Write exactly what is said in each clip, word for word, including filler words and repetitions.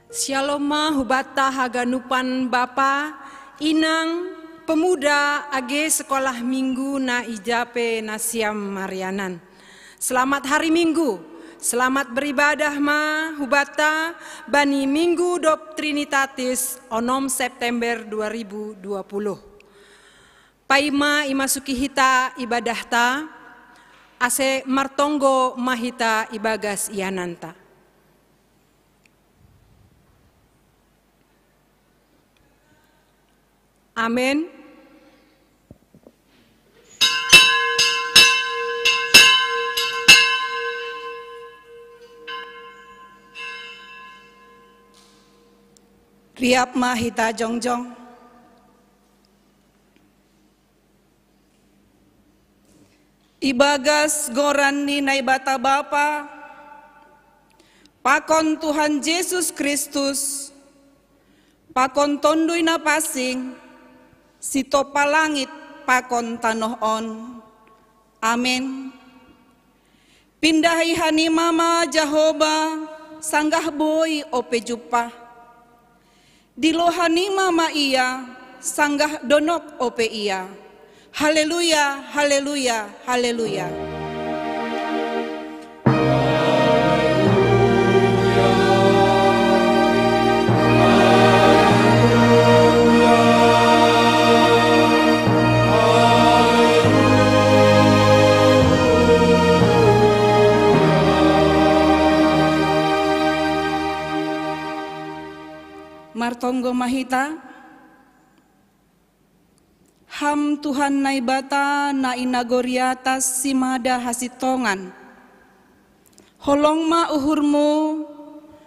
Shalom ma hubata haganupan bapa, inang, pemuda age sekolah minggu na ijape nasiam marianan. Selamat hari Minggu. Selamat beribadah ma hubata bani Minggu Dob Trinitatis onom September dua ribu dua puluh. Paima imasuki hita ibadahta, ase martonggo mahita ibagas iananta. Amen. Riap ma hita jongjong. Ibagas goran ni Naibata Bapa, pakon Tuhan Jesus Kristus, pakon Tonduy na pasing, sitopa langit pakon tanoh on. Amen. Pindahi hanima ma Jahoba, sanggah boi ope jumpah. Dilo hanima ma ia, sanggah donok ope ia. Haleluya, haleluya, haleluya. Martonggo ma hita. Ham Tuhan Naibata na i nagori atas si mada hasintongan. Holong ma uhurmu,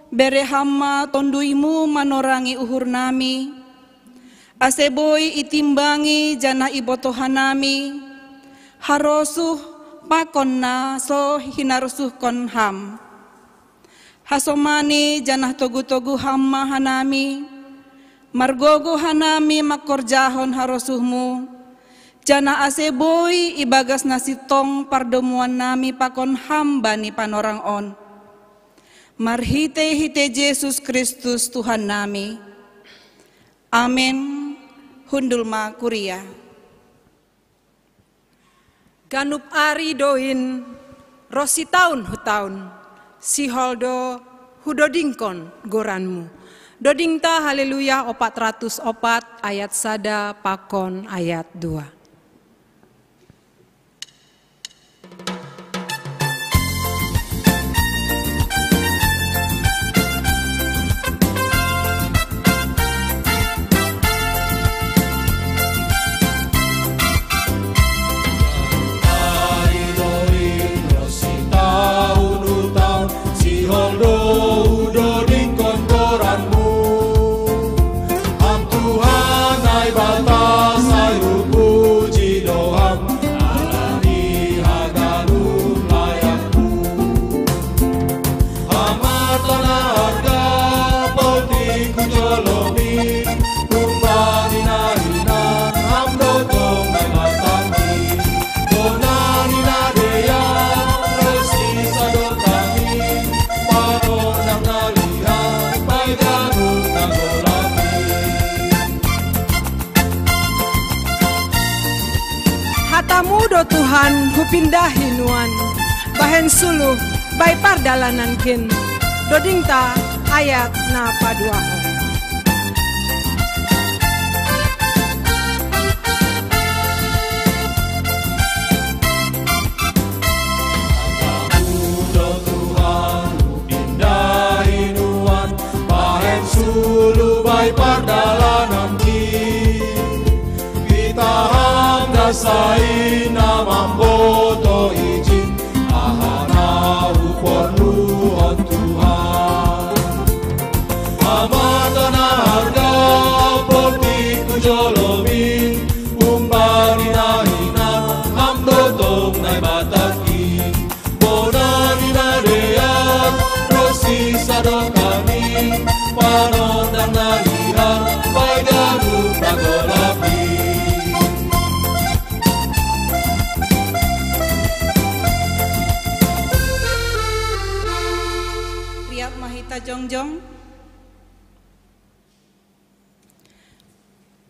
bere Ham ma TonduyMu manorangi uhur nami, ase boi itimbangi janah ibotoh hanami harosuh pakon na so hinarosuhkon Ham. Hasomani janah togu-togu Ham ma hanami, margogoh hanami mangkorjahon harosuhMu, janah ase boi ibagas na sintong pardomuannami pakon Ham bani panorang on. Marhitei-hitei Jesus Kristus Tuhan nami. Amen. Hundul ma kuria. Ganup ari do in, ronsi taun hu taun, sihol do hudodingkon goranMu. Dodingta Haleluya opat ratus opat ayat sada pakon ayat dua. Hatamu do Tuhan hupindahi nuan, bahen suluh bai pardalanankin. Dodingta ayat na paduahon. Hatamu do Tuhan hupindahi nuan, bahen suluh bai pardalanankin. Pitah Ham da sai na mambotoh ijin, aha na huporluhon Tuhan. Amatan na arga, portiku jolomin, umbani na hinan Ham do tong Naibatangkin. Bona ni na dear, ronsi sadokahni, panondang na liat, bai ganup na golap i. Riap ma hita jongjong.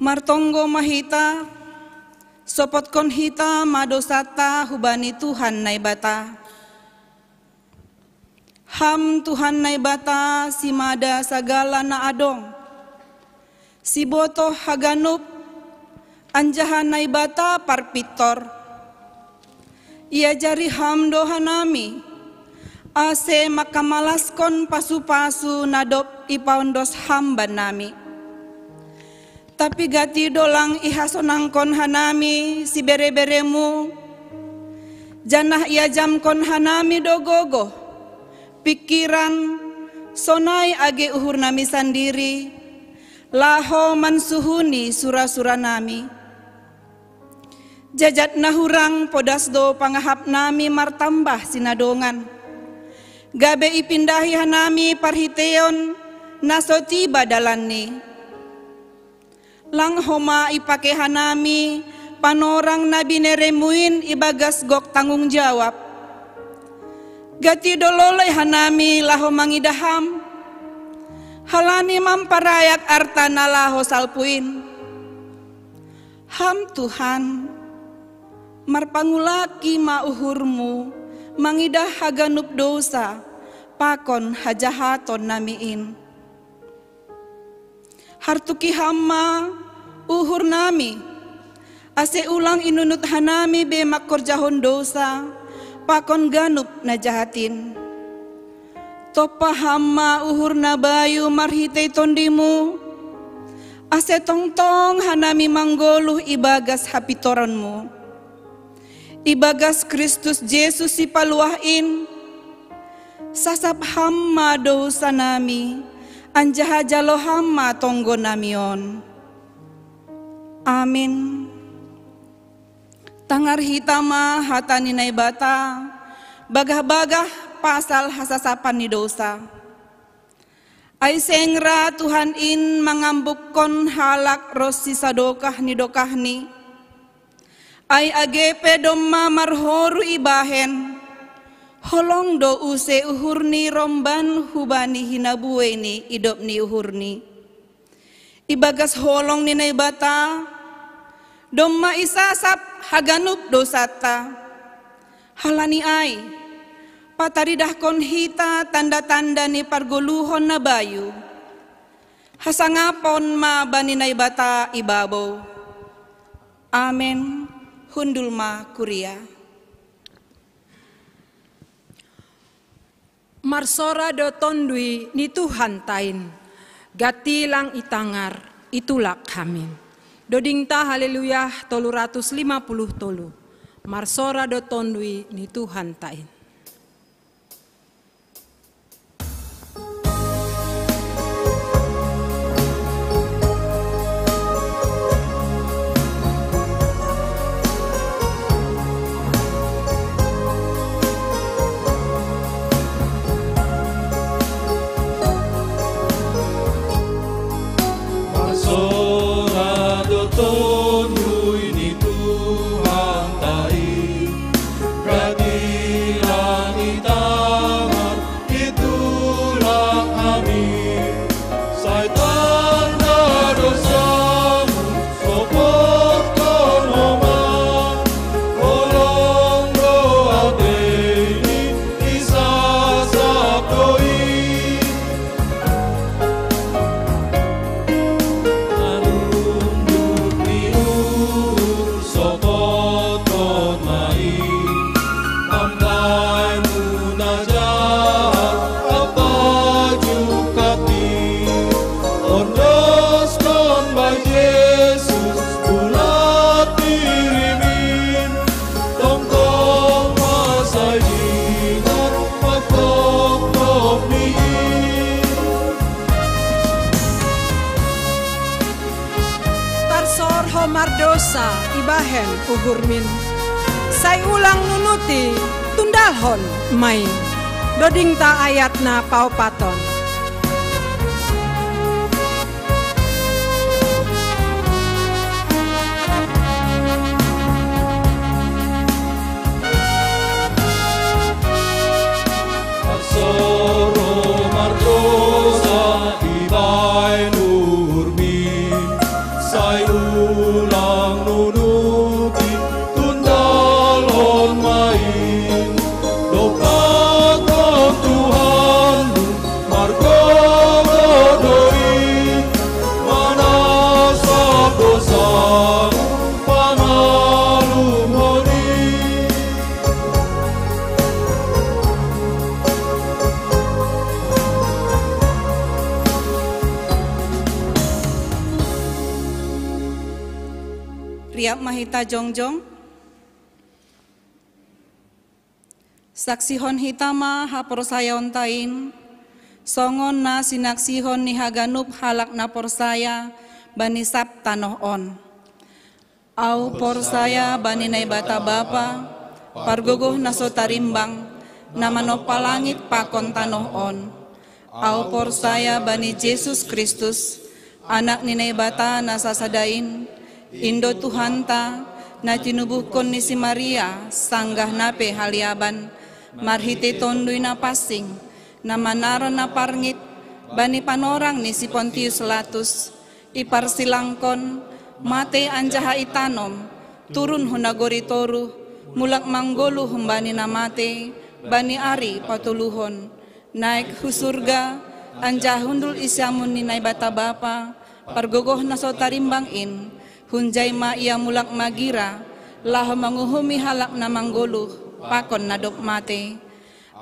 Martonggo ma hita, sopotkon hita ma dosata hubani Tuhan Naibata. Ham Tuhan Naibata simada sagala na adong, sibotoh haganup, anjaha Naibata parpintor. Iajari Ham do hanami, ase mangkamalaskon pasu-pasu na dob ipaondos Ham bannami. Tapi gati do lang ihasonangkon hanami sibere-bereMu, janah iajamkon hanami do gogoh, pingkiran, sonai age uhurnami sandiri, laho mansuhuni sura-suranami. Jajat na hurang podas do pangahapnami martambah sinadongan, gabe ipindahi hanami parhiteion na so tiba dalanni. Lang homa ipake hanami panorang na binereMu in ibagas gok tanggung jawab. Gati do loloi hanami laho mangidah Ham, halani mamparayak arta na laho salpu in. Ham Tuhan, marpangulaki ma uhurMu mangidah haganup dousa pakon hajahatonnami in. Hartuki Ham ma uhurnami, ase ulang inunut hanami be mangkorjahon dousa pakon ganup na jahat in. Tompa Ham ma uhur na bayu marhitei TondiMu, ase tongtong hanami manggoluh ibagas hapintoronMu. Ibagas Kristus Jesus Sipaluah in, sasap Ham ma dousanami, anjaha jalo Ham ma tonggonami on. Amin. Tangar hita ma hata ni Naibata, bagah-bagah pasal hasasapan ni dousa. Ai seng ra Tuhan in mangambukkon halak ronsi sadokah ni dokahni. Ai age pe domma marhoru ibahen, holong do use uhurni romban hubani hinabuei ni idop ni uhurni. Ibagas holong ni Naibata, domma isasap haganup dousanta. Halani ai, pataridahkon hita tanda-tanda ni pargoluhon na bayu. Hasangapon ma bani Naibata ibabou. Amen. Hundul ma kuria. Marsora do Tonduy ni Tuhanta in, gati lang itangar, itulak hamin. Dodingta Haleluya tolu ratus lima puluh tolu. Marsora do Tonduy ni Tuhanta in. Marsora do Tonduy ni Tuhanta in, gati lang itangar, itulak hamin. Sai tanda dousamu sopotkon Ho ma, holong do ateini isasap do i. Manunduk ni uhur sopotkon ma i, ambahen muna jahat ampa jungkat i. Ondoskon Bae Jesus bulat dirimin, tongtong ma sai jingat pangkopkop ni i. Tarsor ho mardousa ibahen uhurmin, sai ulang nunuti, tundalhon ma i. Dodingta ayat na paopaton. Tarsor ho mardousa ibahen uhurmin, sai Tuhan, margogodoi, manasa dosamu, pangalumoni. Riap ma hita jongjong. Saksihon hita ma haporsayaonta in, songon na sinaksihon ni haganup halak na porsaya bani sab tanoh on. Ahu porsaya bani Naibata Bapa, pargogoh na so tarimbang, na manompa langit pakon tanoh on. Ahu porsaya bani Jesus Kristus, Anak ni Naibata na sasada in, Indo Tuhanta, na tinubuhkon ni si Maria, sanggah na pe haliaban, marhitei Tonduy Napansing, na manaron na parngit, bani panorang ni si Pontius Latus, iparsilangkon, matei anjaha itanom, turun hu nagori toruh, mulak manggoluh humbani na matei, bani ari patoluhon, naek hu surga, anjaha hundul i siamun ni Naibata Bapa, pargogoh na so tarimbang in, hunjai ma ia mulak magira, laho manguhumi halak na manggoluh, pakon na dob matei.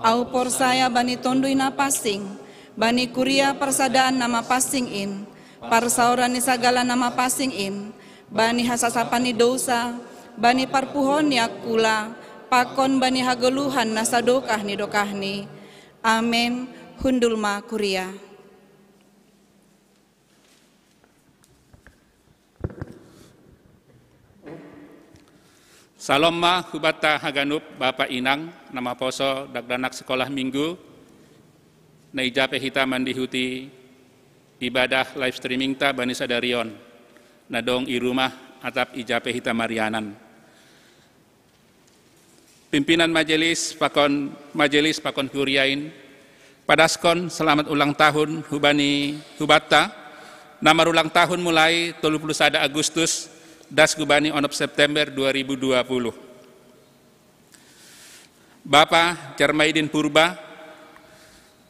Ahu porsaya bani Tonduy Napansing, bani kuria parsadaan na mapansing in, parsaoran ni sagala na mapansing in, bani hasasapan ni dousa, bani parpuhoon ni angkula, pakon bani hagoluhan na sadokah ni dokahni. Amen. Hundul ma kuria. Salom ma hubanta haganup, Bapa, Inang, na maposo dakdanak sikolah Minggu, na ija pe hita mandihuti ibadah live streamingta bani sadari on, na dong i rumah atap ija pe hita marianan. Pimpinan majelis pakon, majelis pakon kuria in, padaskon selamat ulang tahun hubani hubanta, na marulang tahun mulai tolu puluh sada Agustus, das hubani onom September dua ribu dua puluh. Bapa Cermaidin Purba,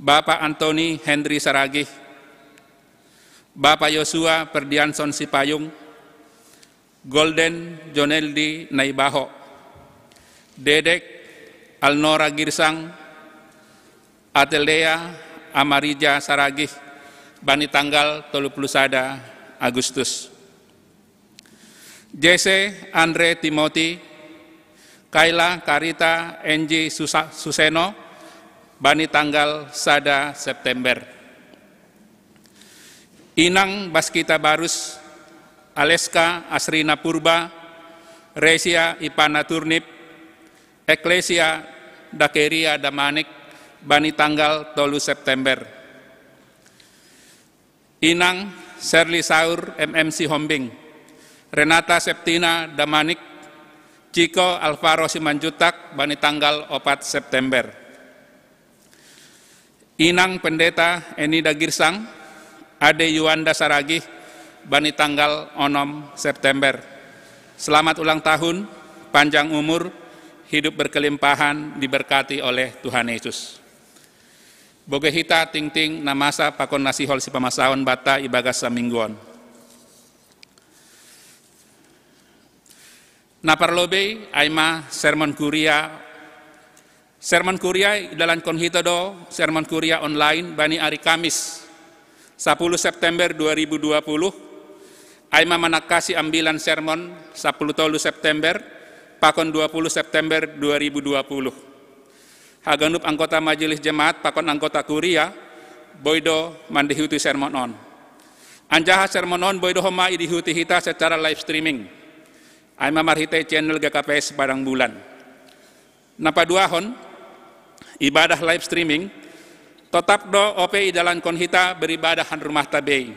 Bapa Antoni Hendri Saragih, Bapa Yosua Perdianson Sipayung, Golden Joneldi Naibaho, Dedek Alnora Girsang, Atelea Amarija Saragih, bani tanggal tolu puluh sada Agustus. Jese Andre Timothy, Kaila Karita Enji Susa-, Suseno, bani tanggal sada September. Inang Baskita Barus, Aleska Asrina Purba, Resia Ipana Turnip, Eklesia Dakeria Damanik, bani tanggal tolu September. Inang Serli Saur M M Sihombing, Renata Septina Damanik, Ciko Alvaro Simanjutak, bani tanggal opat September. Inang Pendeta Eni Dagirsang, Ade Yuanda Saragih, bani tanggal onom September. Selamat ulang tahun, panjang umur, hidup berkelimpahan, diberkati oleh Tuhan Yesus. Boge hita tingting na masa pakon na sihol sipamasaon banta ibagas saminggu on. Na parlobei ai ma sermon kuria. Sermon kuria idalankon hita do, sermon kuria online bani ari Kamis, sapuluh September dua ribu dua puluh, ai ma manangkasi ambilan sermon sapuluh tolu September, pakon dua puluh September dua ribu dua puluh. Haganup anggota majelis jemaat pakon anggota kuria, boi do mandihuti sermon on. Anjaha sermon on boi do homa idihuti hita secara live streaming. Ai ma marhitei channel G K P S Padang Bulan. Na paduahon, ibadah live streaming, totap do ope idalankon hita beribadah han rumahta bei.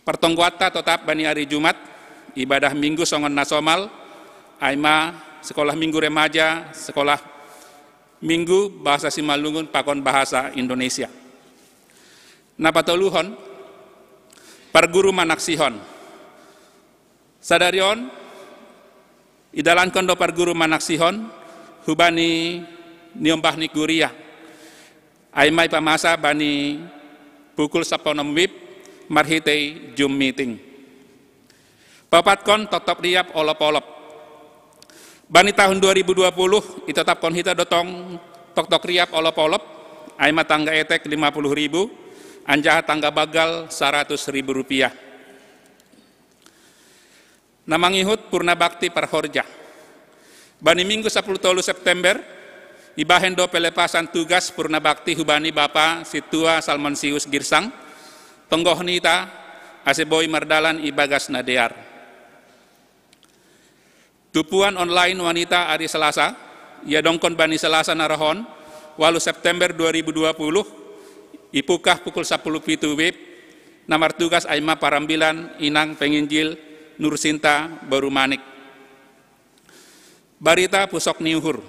Partonggoanta totap bani ari Jumat, ibadah Minggu songon na somal, ai ma sekolah Minggu remaja, sekolah Minggu bahasa Simalungun pakon bahasa Indonesia. Na patoluhon, parguru manaksihon. Sadari on, idalankon do parguru manaksihon, hubani niombah ni kuria. Ai ma ipamasa bani pukul saponom wib marhitei Zoom meeting. Papatkon toktok riap olop-olop. Bani tahun dua ribu dua puluh, itetapkon hita do tong toktok riap olop-olop, ai ma tangga etek lima puluh ribu, anjaha tangga bagal saratus ribu rupiah. Na mangihut purna bakti parhorja. Bani Minggu sapuluh tolu September, ibahen do pelepasan tugas purna bakti hubani Bapa Sintua Salmonsius Girsang, tonggohon hita, ase boi mardalan ibagas na dear. Tupuan online wanita ari Selasa, iadongkon bani Selasa na roh on, walu September dua ribu dua puluh, ipungkah pukul sapuluh pitu wib, na martugas ai ma parambilan inang penginjil Nursinta Borumanik. Barita pusok ni uhur.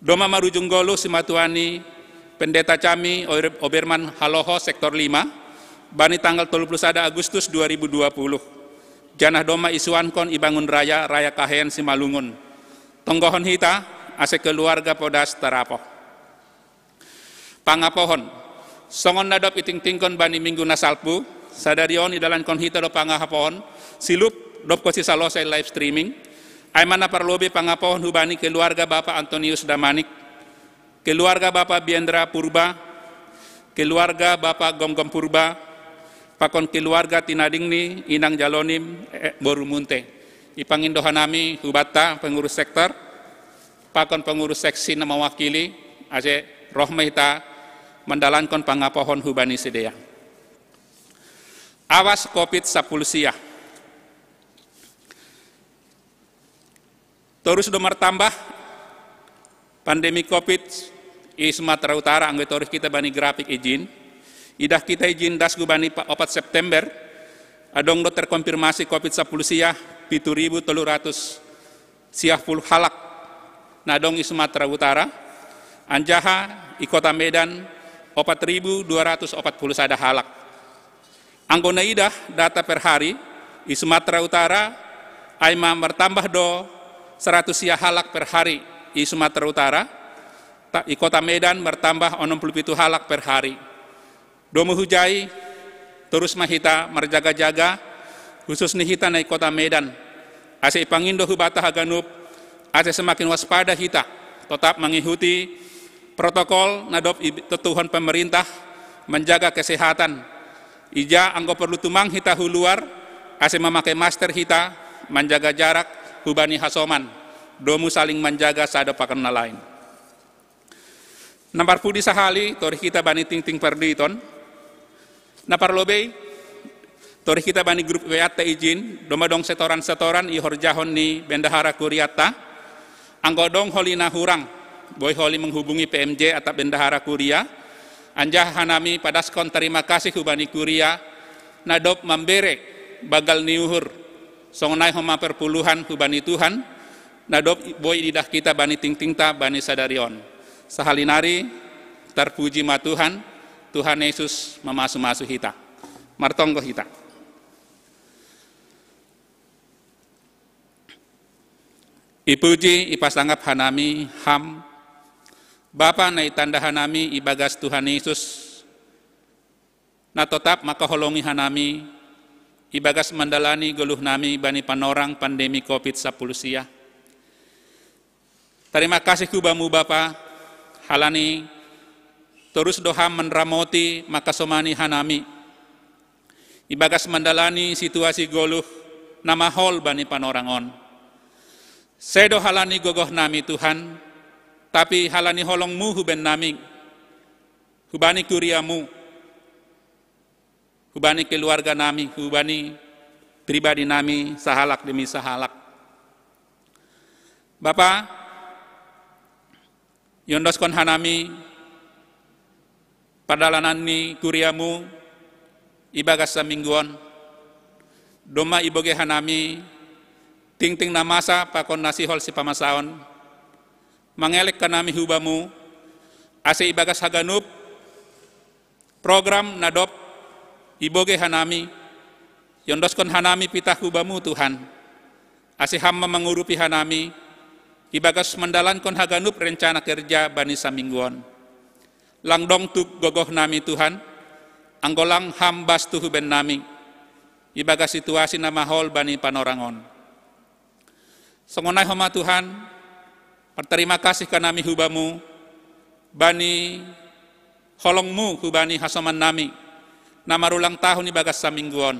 Doma marujung goluh simatuan ni Pendeta Cami Ober-, Oberman Haloho sektor lima, bani tanggal tolu puluh sada Agustus dua ribu dua puluh. Janah doma isuankon ibangun raya, raya Kahen Simalungun. Tonggohon hita, ase keluarga podas tarapoh. Pangapohon. Songon na dob itingtingkon bani Minggu na salpu, sadari on idalankon hita do pangapohon, silup, dob konsi salosai live streaming, ai ma na parlobei pangapohon hubani keluarga Bapa Antonius Damanik, keluarga Bapa Biendra Purba, keluarga Bapa Gomgom Purba, pakon keluarga tinading ni inang Jalonim, eh, boru Munte. Ipangindo hanami hubanta pengurus sektor, pakon pengurus seksi na mawakili, ase roh ma hita mandalankon pangapohon hubani sidea. Awas covid sapuluh sia. Torus do martambah pandemi covid i Sumatera Utara, anggo itorus hita bani grafik ijin. Idah hita ijin das hubani pa-, opat September, adong do terkonfirmasi covid sapuluh sia, pitu ribu tolu ratus sia puluh halak na adong i Sumatera Utara, anjaha i Kota Medan opat ribu dua ratus opat puluh sada halak. Anggo na idah data per hari, i Sumatera Utara, ai ma martambah do saratus sia halak per hari i Sumatera Utara, ta-, i Kota Medan martambah onom puluh pitu halak per hari. Domu hujai, torus ma hita marjaga-jaga, khusus ni hita na i Kota Medan. Ase ipangindo hubanta haganup, ase semakin waspada hita, totap mangihuti protokol na dob itotohon pemerintah, manjaga kesehatan. Ija anggo porlu tumang hita hu luar, ase mamake masker hita, manjaga jarak, hubani hasoman, domu saling manjaga sada pakon na lain. Na parpudi sahali, torih hita bani tingting parduiton. Na parlobei, torih hita bani grup W A-ta ijin, doma adong setoran-setoran ihorjahon ni bendahara kuriata. Anggo adong holi na hurang, boi holi menghubungi P M J atap bendahara kuria, anjaha hanami padaskon tarima kasih hubani kuria, na dob mambere bagal ni uhur, songon ai homa perpuluhan hubani Tuhan, na dob boi idah hita bani tingtingta bani sadari on. Sahali nari, tarpuji ma Tuhan, Tuhan Yesus mamasu-masu hita. Martonggo hita. Ipuji, ipasangap hanami Ham, Bapa na itanda hanami ibagas Tuhan Yesus, na totap mangkaholongi hanami, ibagas mandalani goluhnami bani panorang pandemi covid sapuluh sia. Tarima kasih hu Bamu Bapa, halani torus do Ham manramoti mangkasomani hanami, ibagas mandalani situasi goluh na mahol bani panorang on. Sedo halani gogohnami Tuhan, tapi halani holong-Mu hu bennami, hubani kuria-Mu, hubani keluarga nami, hubani pribadi nami, sahalak demi sahalak. Bapa, iondoskon hanami pardalanan ni kuria-Mu ibagas saminggu on. Doma ibogei hanami tingting na masa pakon na sihol sipamasaon. Mangelek hanami hu Bamu, ase ibagas haganup program na dob ibogei hanami, iondoskon hanami pitah hu Bamu Tuhan, ase Ham ma mangurupi hanami, ibagas mandalankon haganup rencana kerja bani saminggu on. Lang dong tu gogoh nami Tuhan, anggo lang Ham bas tu huben nami, ibagas situasi na mahol bani panorang on. Songon ai homa Tuhan, martarima kasih ka nami hu Bamu, bani holong-Mu hubani hasoman nami, na marulang tahun ibagas saminggu on.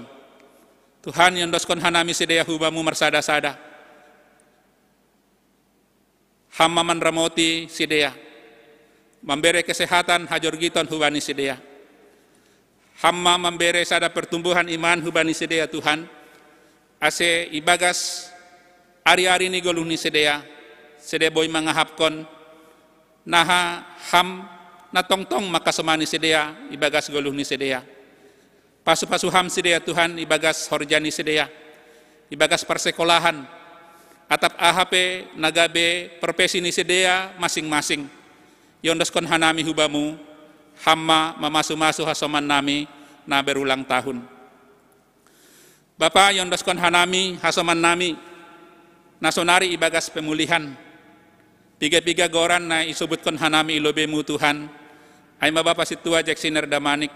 Tuhan, iondoskon hanami sidea hu Bamu marsada-sada. Ham ma manramoti sidea, mambere kesehatan hajorgiton hubani sidea. Ham ma mambere sada pertumbuhan iman hubani sidea Tuhan, ase ibagas ari-ari ni goluh ni sidea, sidea boi mangahapkon naha Ham na tongtong mangkasomani sidea ibagas goluh ni sidea. Pasu-pasu Ham sidea Tuhan ibagas horja ni sidea, ibagas parsekolahan, atap aha pe na gabe profesi ni sidea masing-masing. Iondoskon hanami hu Bamu, Ham ma mamasu-masu hasoman nami na berulang tahun. Bapa, iondoskon hanami hasoman nami na sonari ibagas pemulihan. Piga-piga goran na isubutkon hanami i lobei-Mu Tuhan, ai ma Bapa Sintua Jeksiner Damanik,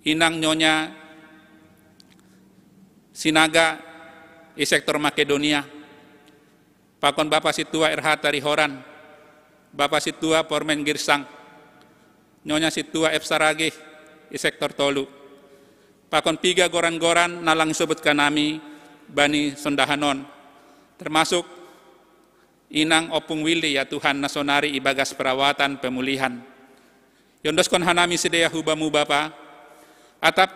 Inang Nyonya Sinaga i sektor Makedonia, pakon Bapa Sintua R H Tarihoran, Bapa Sintua Pormen Girsang, Nyonya Sintua F Saragih i sektor tolu, pakon piga goran-goran na lang isubutkan nami bani sondahan on, termasuk Inang Opung Willy, ya Tuhan, na sonari ibagas perawatan pemulihan. Iondoskon hanami sidea hu Bamu Bapa, atap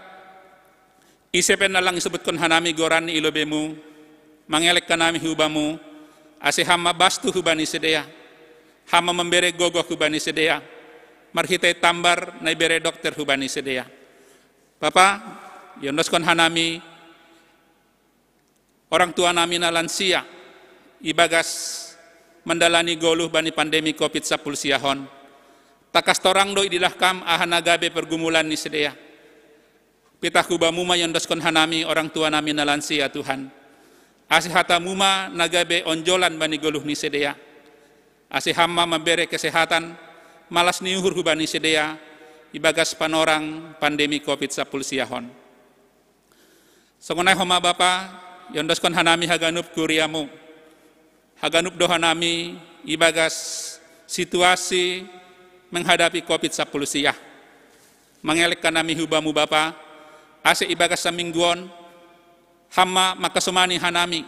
ise pe na lang isubutkon hanami goran ni i lobei-Mu, mangelek hanami hu Bamu, ase Ham ma bas tu hubani sidea, Ham ma mambere gogoh hubani sidea, marhitei tambar na ibere dokter hubani sidea. Bapa, iondoskon hanami orang tua nami na lansia ibagas mandalani goluh bani pandemi covid sampulu sia on. Tangkas torang do ididah Kam aha na gabe pergumulan ni sidea. Pitah hu Bamu ma iondoskon hanami orang tua nami na lansia Tuhan. Ase hata-Mu ma na gabe onjolan bani goluh ni sidea. Ase Ham ma mambere kesehatan, malas ni uhur hubani sidea ibagas panorang pandemi covid sampulu sia on. Songon ai homa Bapa, iondoskon hanami haganup kuria-Mu. Haganup do hanami ibagas situasi menghadapi covid sampulu sia. Mangelek hanami hu Bamu Bapa, ase ibagas saminggu on Ham ma mangkasomani hanami.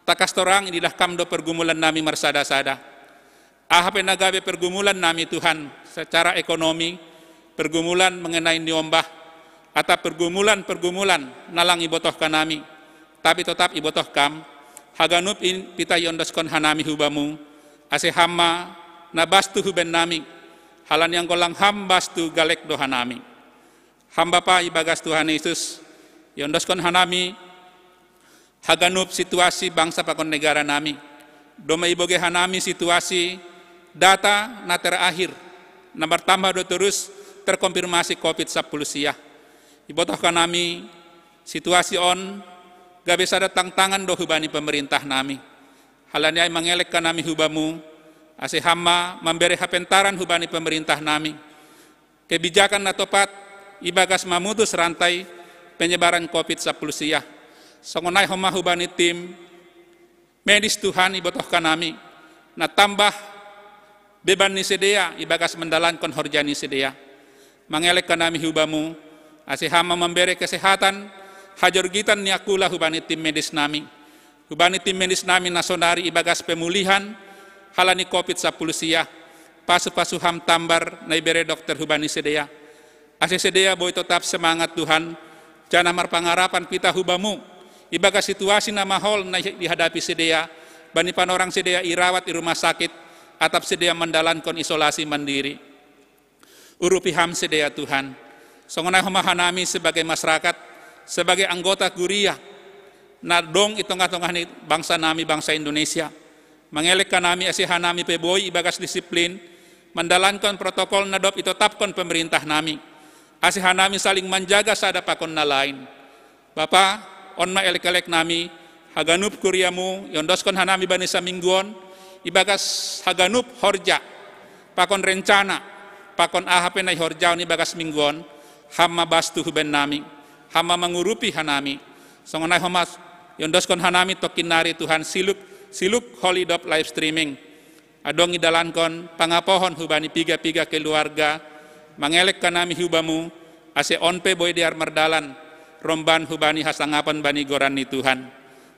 Tangkas torang ididah Kam do pergumulan nami marsada-sada. Aha pe na gabe pergumulan nami Tuhan, secara ekonomi, pergumulan mengenai niombah, atap pergumulan-pergumulan na lang ibotohkan nami, tapi totap ibotoh Kam. Haganup in pitah iondoskon hanami hu Bamu, ase Ham ma na bas tu huben nami, halani anggo lang Ham bas tu galek do hanami. Ham Bapa ibagas Tuhan Yesus, iondoskon hanami haganup situasi bangsa pakon negara nami. Domma ibogei hanami situasi data na terakhir, na martamba do torus terkonfirmasi covid sampulu sia. Ibotohkan nami situasi on gabe sada tangtangan do hubani pemerintah nami. Halani ai mangelek hanami hu Bamu, ase Ham ma mambere hapentaran hubani pemerintah nami. Kebijakan na topat ibagas mamutus rantai penyebaran covid sampulu sia. Songon ai homa hubani tim medis Tuhan ibotohkan nami, na tambah beban ni sidea ibagas mandalankon horja ni sidea. Mangelek hanami hu Bamu, ase Ham ma mambere kesehatan, hajorgitan ni angkula hubani tim medis nami. Hubani tim medis nami na sonari ibagas pemulihan halani covid sampulu sia, pasu-pasu Ham tambar na ibere dokter hubani sidea. Ase sidea boi totap semangat Tuhan, janah marpangarapan pitah hu Bamu, ibagas situasi na mahol na dihadapi sidea, bani panorang sidea irawat i rumah sakit, atap sidea mandalankon isolasi mandiri. Urupi Ham sidea Tuhan. Songon ai homa hanami sebagai masyarakat, sebagai anggota kuria, na dong i tongah-tongah ni bangsa nami bangsa Indonesia. Mangelek hanami ase hanami pe boi ibagas disiplin, mandalankon protokol na dob itotapkon pemerintah nami. Ase hanami saling manjaga sada pakon na lain. Bapa, on ma elek-elek nami, Haganup kuriamu, iondoskon hanami bani samingguon, ibagas haganup horja, pakon rencana, pakon aha pe na ihorjaon ibagas mingguon, Ham ma bas tu huben nami, Ham ma mangurupi hanami. Songon ai Ham ma iondoskon hanami tongkin nari Tuhan siluk, siluk Holy Dop live streaming. Adong idalankon pangapohon hubani piga-piga keluarga, mangelek hanami hubamu, ase on pe boi dear mardalan, romban hubani hasangapon bani goran ni Tuhan.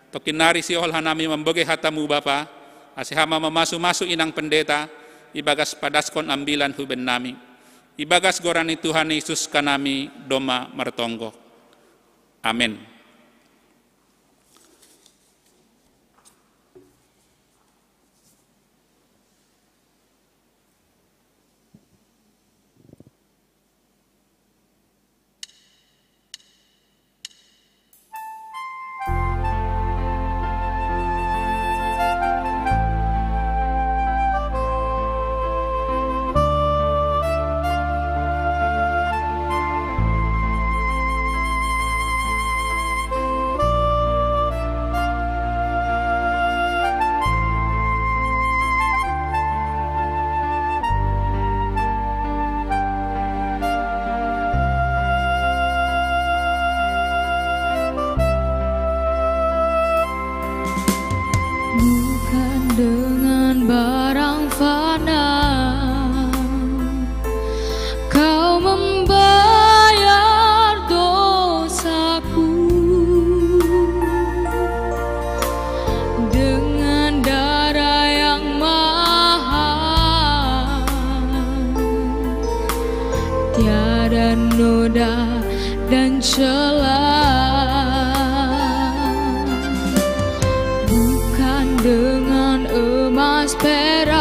Tongkin nari sihol hanami mambogei hatamu Bapa, ase Ham ma mamasu-masu inang pendeta, ibagas padaskon ambilan huben nami. Ibagas goran ni Tuhan Yesus hanami domma martonggo. Amen. Bukan dengan barang fana Kau membayar dosaku dengan darah yang mahal, tiada noda dan celah. Bukan dengan emas perak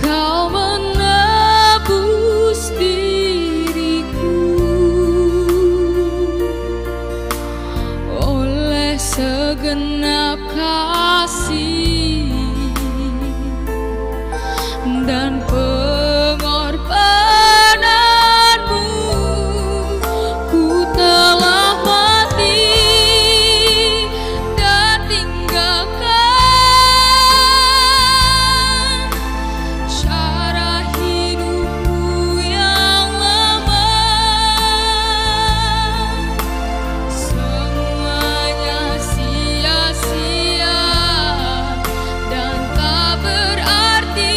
Kau menebus diriku oleh segenap kasih dan pengorbananmu, ku telah mati dan tinggalkan cara hidupku yang lama. Semuanya sia-sia dan tak berarti.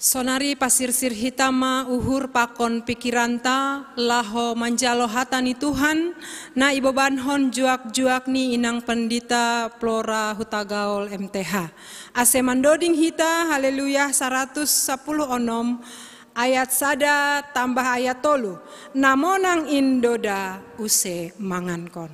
Sonari pasirsir hita ma uhur pakon pikiranta laho manjalo hata ni Tuhan, na ibobankon juak-juak ni inang pendita Flora Hutagaol M T H. Ase mandoding hita Haleluya saratus sapuluh onom ayat sada tambah ayat tolu. Na monang in do da use mangankon.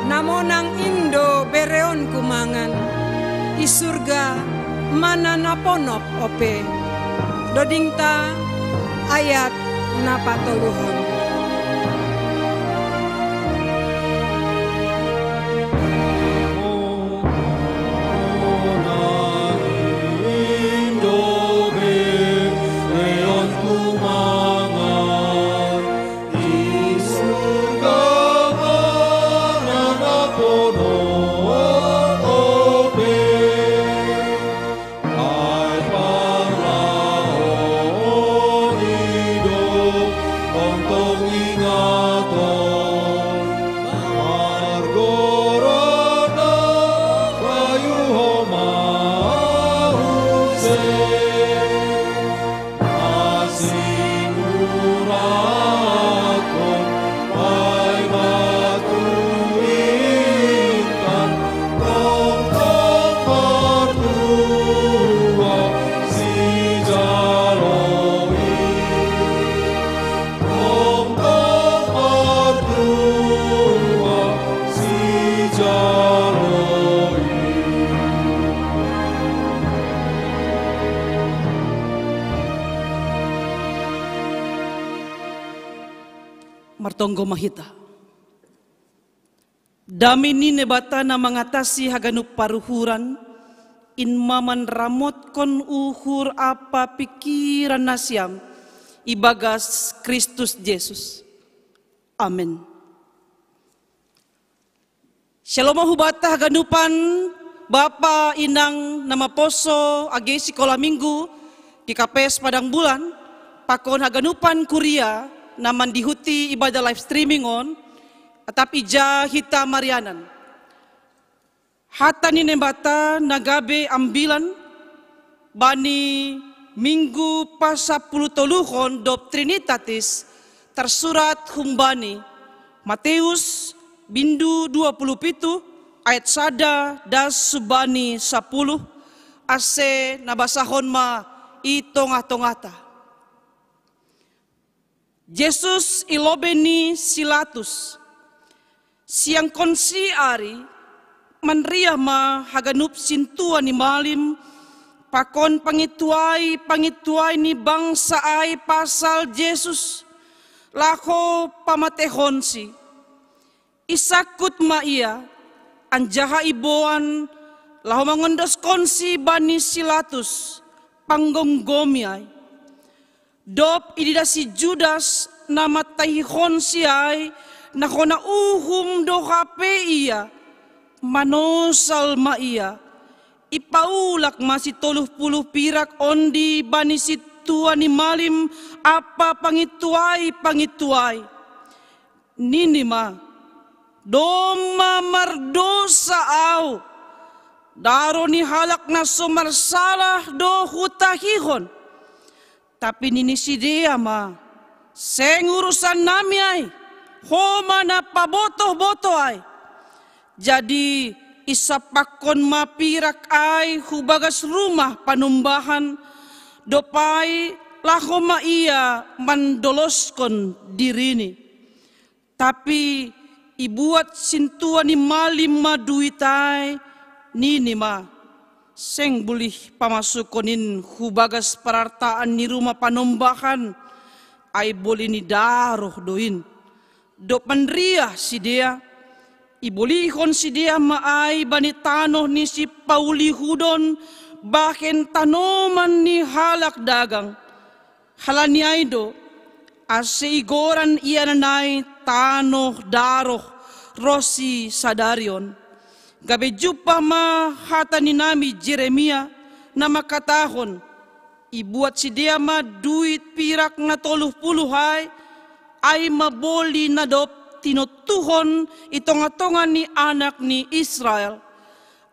Na monang in do bereonku mangan, i surga manna na ponop ope. Dodingta ayat na patoluhon. Martonggo ma hita. Dame ni Naibata na mangatasi haganup paruhuran, in ma manramotkon uhur ampa pikiran nasiam ibagas Kristus Jesus. Amen. Shalom hubata haganupan, bapa, inang na maposo age sikola minggu, G K P S Padang Bulan, pakon haganupan kuria na mandihuti ibadah live streaming on, atap ija hita marianan. Hata ni Naibata na gabe ambilan bani minggu pasapuluh toluhon dob Trinitatis, tarsurat humbani Mateus bindu dua puluh pitu ayat sada das subani sapuluh, ase na basahon ma i tongah-tongahta. Jesus i lobei ni si Latus. Siangkonsi ari, manriah ma haganup sintua ni malim pakon pangituai-pangituai ni bangsa ai pasal Jesus, laho pamateihonsi. Isangkut ma ia, anjaha iboan, laho mangondoskonsi bani si Latus, panggomgomi ai. Dob ididah si Judas na mataihonsi ai, na hona uhum do hape ia, manosal ma ia. Ipaulak ma si toluh puluh pirak ondi bani sintua ni malim ampa pangituai-pangituai. Nini ma: Doma mardosa au, daro ni halak na so marsalah do hutahihon. Tapi nini sidea ma, seng urusan nami ai, ho ma na pabotoh-botoh ai. Jadi isapakkon ma pirak ai hu bagas rumah panumbahan, dob ai laho ma ia mandoloskon dirini. Tapi ibuat sintua ni malim ma duit ai, nini ma, seng bulih pamasukon in hu bagas parartaan ni rumah panumbahan, ai boli ni daroh do in. Dob manriah sidea, ibolihon sidea ma ai bani tanoh ni sipaulihudon bahen tanoman ni halak dagang. Halani ai do, ase igoran ia nanai tanoh daroh ronsi sadari on. Gabe jumpah ma hata ni nami Jeremia, na mangkatahon, ibuat sidea ma duit pirak na tolu puluh ai, ai ma boli na dob tinontuhon i tonga-tonga ni anak ni Israel.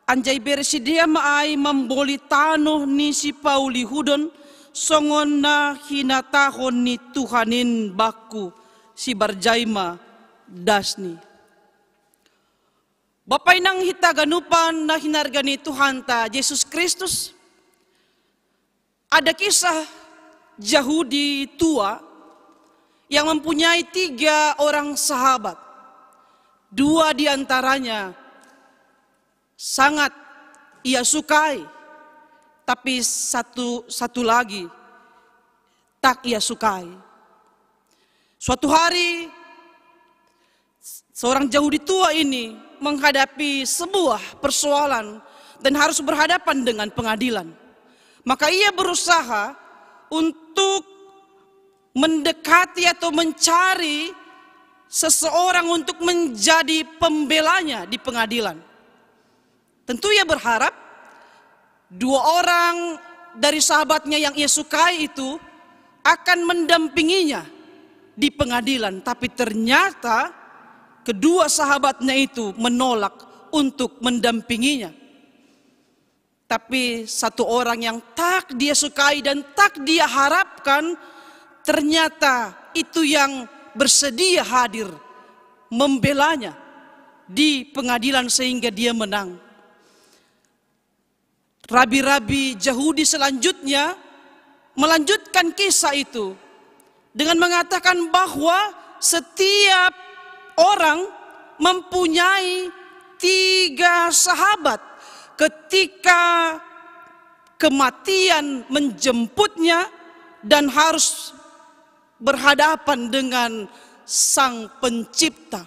Anjaha ibere sidea ma ai mamboli tanoh ni sipaulihudon, songon na hinatahon ni Tuhan in bangku, sibarjai ma dasni. Bapa inang hita ganupan na hinarga ni Tuhanta Jesus Kristus, ada kisah Yahudi tua yang mempunyai tiga orang sahabat. Dua di antaranya sangat ia sukai, tapi satu, satu lagi tak ia sukai. Suatu hari, seorang Yahudi tua ini menghadapi sebuah persoalan dan harus berhadapan dengan pengadilan. Maka ia berusaha untuk mendekati atau mencari seseorang untuk menjadi pembelanya di pengadilan. Tentu ia berharap dua orang dari sahabatnya yang ia sukai itu akan mendampinginya di pengadilan. Tapi ternyata kedua sahabatnya itu menolak untuk mendampinginya. Tapi satu orang yang tak dia sukai dan tak dia harapkan, ternyata itu yang bersedia hadir membelanya di pengadilan sehingga dia menang. Rabi-rabi Yahudi selanjutnya melanjutkan kisah itu dengan mengatakan bahwa setiap orang mempunyai tiga sahabat ketika kematian menjemputnya dan harus berhadapan dengan Sang Pencipta.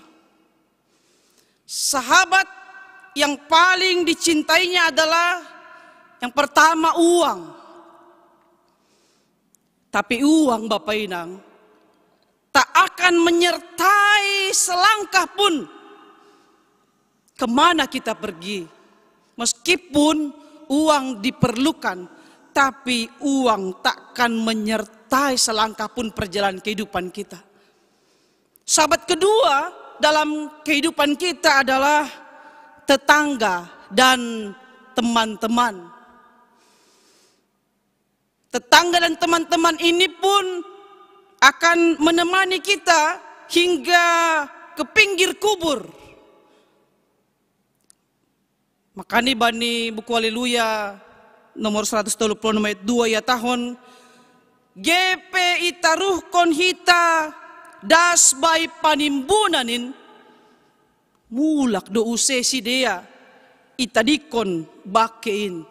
Sahabat yang paling dicintainya adalah yang pertama uang. Tapi uang, Bapak Inang, tak akan menyertai selangkah pun kemana kita pergi. Meskipun uang diperlukan, tapi uang tak akan menyertai selangkah pun perjalanan kehidupan kita. Sahabat kedua dalam kehidupan kita adalah tetangga dan teman-teman. Tetangga dan teman-teman ini pun akan menemani kita hingga ke pinggir kubur. Makana bani buku Haleluya nomor seratus tolu puluh enam ayat dua ihatahon, "Gabe itaruhkon hita das bai panimbunan in, mulak do use sidea itadingkon bangke in."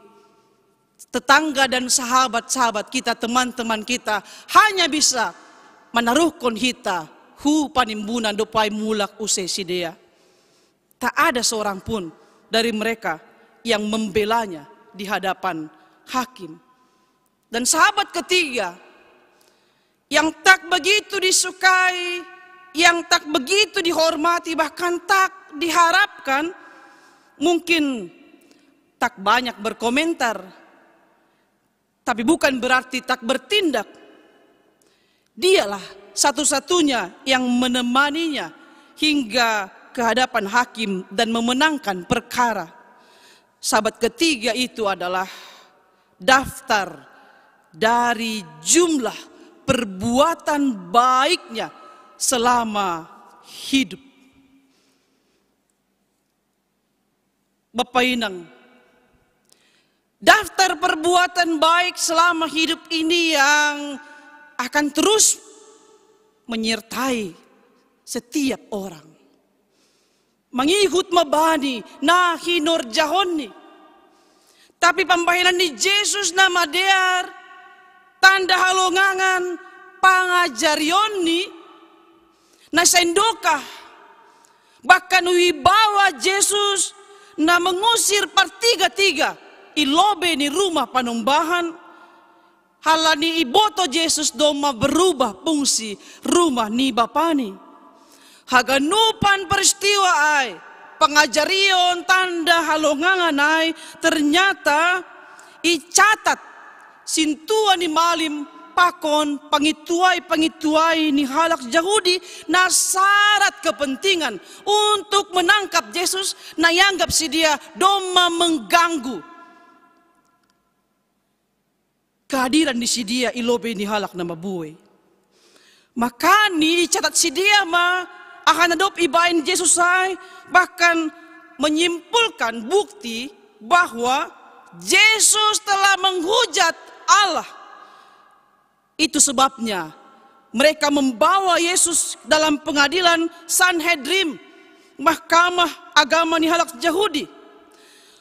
Tetangga dan sahabat-sahabat kita, teman-teman kita, hanya bisa manaruhkon hita hu panimbunan dob ai mulak use sidea. Tak ada seorang pun dari mereka yang membelanya di hadapan hakim. Dan sahabat ketiga, yang tak begitu disukai, yang tak begitu dihormati, bahkan tak diharapkan, mungkin tak banyak berkomentar, tapi bukan berarti tak bertindak. Dialah satu-satunya yang menemaninya hingga ke hadapan hakim dan memenangkan perkara. Sabat ketiga itu adalah daftar dari jumlah perbuatan baiknya selama hidup. Bapak Inang, daftar perbuatan baik selama hidup ini yang akan terus menyertai setiap orang. Mangihut ma bani na hinorjahonni. Tapi pambahenan ni Jesus na madear, tanda halongangan, pangajarionni, na saindoka, bahkan wibawa Jesus na mengusir partiga-tiga i lobei ni rumah panombahan, halani iboto Jesus domma berubah fungsi rumah ni Bapani. Haganupan peristiwa ai, pangajarion tanda halongangan ai, ternyata icatat sintua ni malim pakon pangituai-pangituai ni halak Jahudi na sarat kepentingan untuk menangkap Jesus, na ianggap sidia domma mengganggu kehadiran ni sidia i lobei ni halak na mabuei. Makani icatat sidia ma aha na dob ibaen Jesus ai, bahkan menyimpulkan bukti bahwa Jesus telah menghujat Allah. Itu sebabnya mereka membawa Yesus dalam pengadilan Sanhedrin, mahkamah agama ni halak Jahudi.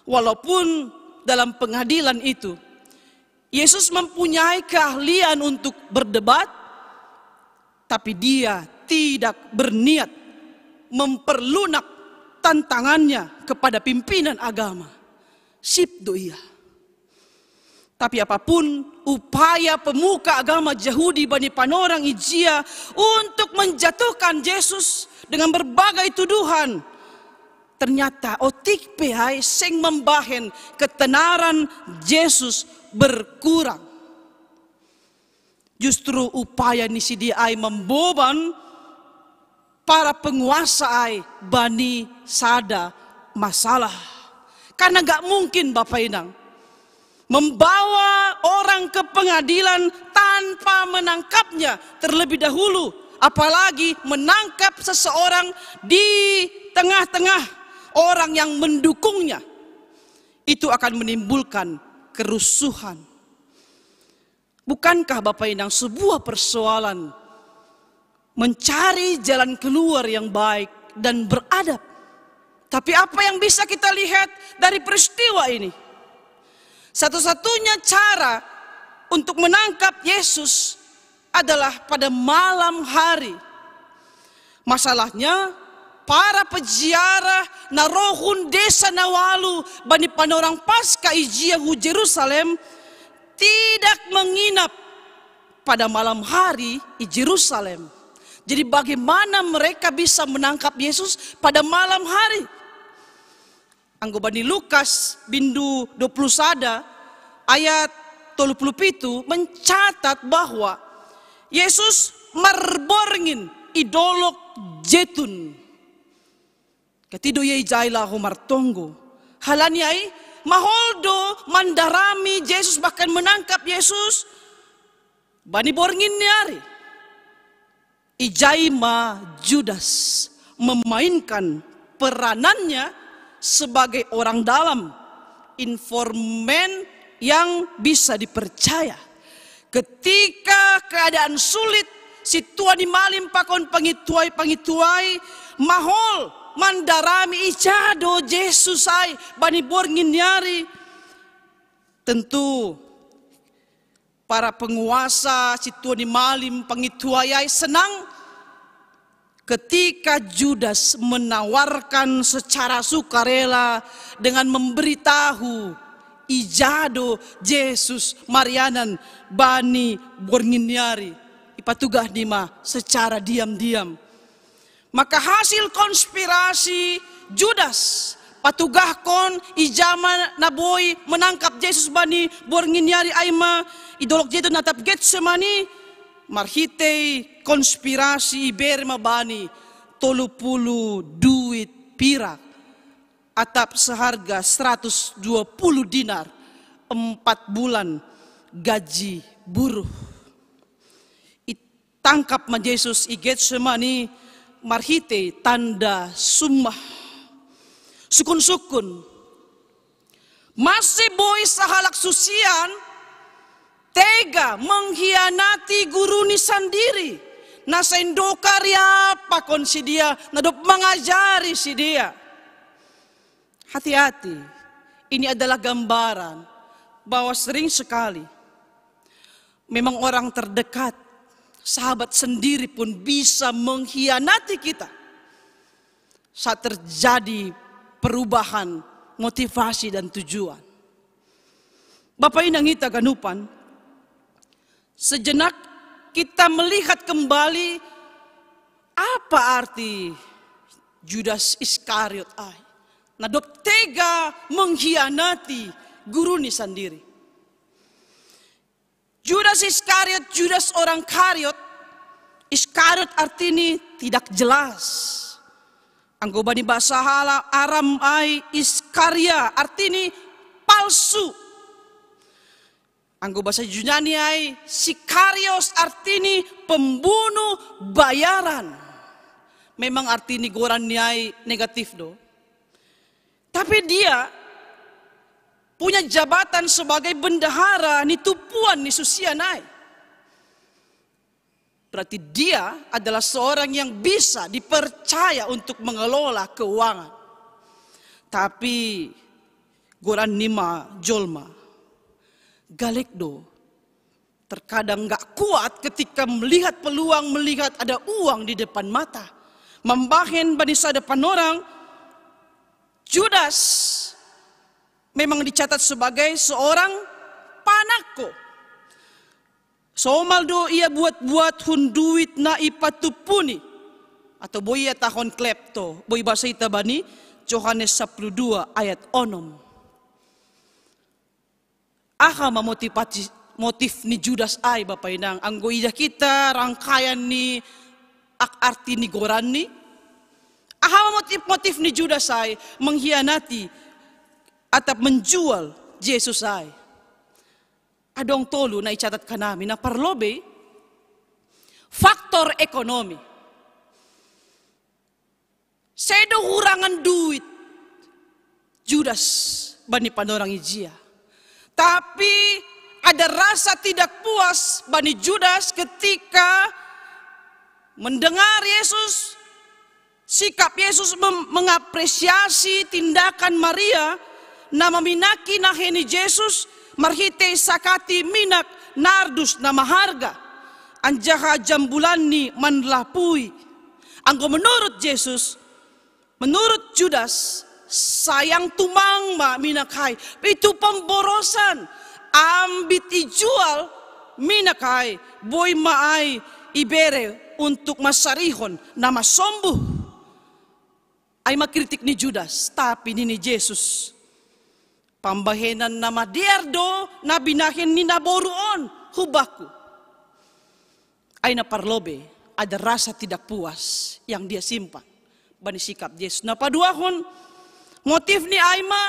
Walaupun dalam pengadilan itu Yesus mempunyai keahlian untuk berdebat, tapi dia tidak berniat memperlunak tantangannya kepada pimpinan agama. Sip do ia. Tapi apapun upaya pemuka agama Jahudi bani panorang ijia untuk menjatuhkan Yesus dengan berbagai tuduhan, ternyata otik pe ai seng membahen ketenaran Yesus berkurang. Justru upaya ni sidia ai memboban para penguasa ai bani sada masalah. Karena nggak mungkin Bapak Inang membawa orang ke pengadilan tanpa menangkapnya terlebih dahulu, apalagi menangkap seseorang di tengah-tengah orang yang mendukungnya. Itu akan menimbulkan kerusuhan. Bukankah Bapak Inang sebuah persoalan mencari jalan keluar yang baik dan beradab? Tapi apa yang bisa kita lihat dari peristiwa ini? Satu-satunya cara untuk menangkap Yesus adalah pada malam hari. Masalahnya, para peziarah na rohun desa na ualu bani panorang Paska ijia hu Jerusalem tidak menginap pada malam hari i Jerusalem. Jadi bagaimana mereka bisa menangkap Yesus pada malam hari? Anggo bani Lukas bindu dua puluh sada ayat tolu puluh pitu mencatat bahwa Yesus marborngin i Dolok Jetun. Ketido ia ijai laho martonggo. Halani ai, mahol do mandarami Yesus, bahkan menangkap Yesus bani borngin ni ari. Ijai ma Judas memainkan peranannya sebagai orang dalam, informan yang bisa dipercaya. Ketika keadaan sulit, sintua ni malim pakon pangituai-pangituai mahol mandarami ija do Jesus ai bani borngin ni ari. Tentu para penguasa, sintua ni malim, pangituai ai senang ketika Judas menawarkan secara sukarela dengan memberitahu ija do Jesus marianan bani borngin ni ari. Ipatugah ni ma secara diam-diam. Maka hasil konspirasi Judas patugahkon ija ma na boi menangkap Jesus bani borngin ni ari, ai ma i Dolok Jetun atap Getsemani, marhitei konspirasi ibere ma bani tolu puluh duit pirak, atap seharga seratus dua puluh dinar, empat bulan gaji buruh. Itangkap ma Jesus i Getsemani marhitei tanda summah. Sukun-sukun, mase boi sahalak susian tega menghianati guruni sandiri, na sai ndokar iapakon sidea, na dob mangajari sidea. Hati-hati, ini adalah gambaran bahwa sering sekali memang orang terdekat, sahabat sendiri pun bisa mengkhianati kita saat terjadi perubahan motivasi dan tujuan. Bapa inang ita ganupan, sejenak kita melihat kembali apa arti Judas Iskariot ai, na dob tega mengkhianati guruni sandiri. Judas Iskariot, Judas orang Kariot, Iskariot artini tidak jelas. Anggo bani bahasa hala Aram ai Iskaria artini palsu. Anggo bahasa Junani ai Sikarios artini pembunuh bayaran. Memang artini goran ni ai negatif do. Tapi dia punya jabatan sebagai bendahara ni tumpuan ni susian ai. Berarti dia adalah seorang yang bisa dipercaya untuk mengelola keuangan. Tapi goran ni ma jolma, galek do. Terkadang nggak kuat ketika melihat peluang, melihat ada uang di depan mata. Mambahen bani sada panorang, Judas memang dicatat sebagai seorang panakko. Somal do ia buat-buat hun duit na ipatumpuni. Atau boi ia tahon klepto, boi bahasa ita bani Johannes sapuluh dua ayat onom. Aha ma motivasi, motif ni Judas ai, Bapa Inang, anggo idah kita rangkaian ni ak-, arti ni goranni? Aha ma motif-motif ni Judas ai mengkhianati atap menjual Jesus ai? Adong tolu na icatat hanami. Na parlobei, faktor ekonomi. Sedo hurangan duit Judas bani panorang ijia. Tapi ada rasa tidak puas bani Judas ketika mendengar Yesus, sikap Yesus mem-, mengapresiasi tindakan Maria na maminaki nahe ni Jesus marhitei sakati minak nardus na maharga, anjaha jambulanni manlapui. Anggo menurut Jesus, menurut Judas, sayang tumang ma minak ai, pitu pemborosan, ambit ijual minak ai, boi ma ai ibere untuk mansarihon na marsombu. Ai ma kritik ni Judas, tapi nini Jesus, pambahenan na madear do na binahen ni naboru on hu bangku. Ai na parlobei, ada rasa tidak puas yang dia simpan bani sikap Jesus. Na paduahon, motifni ai ma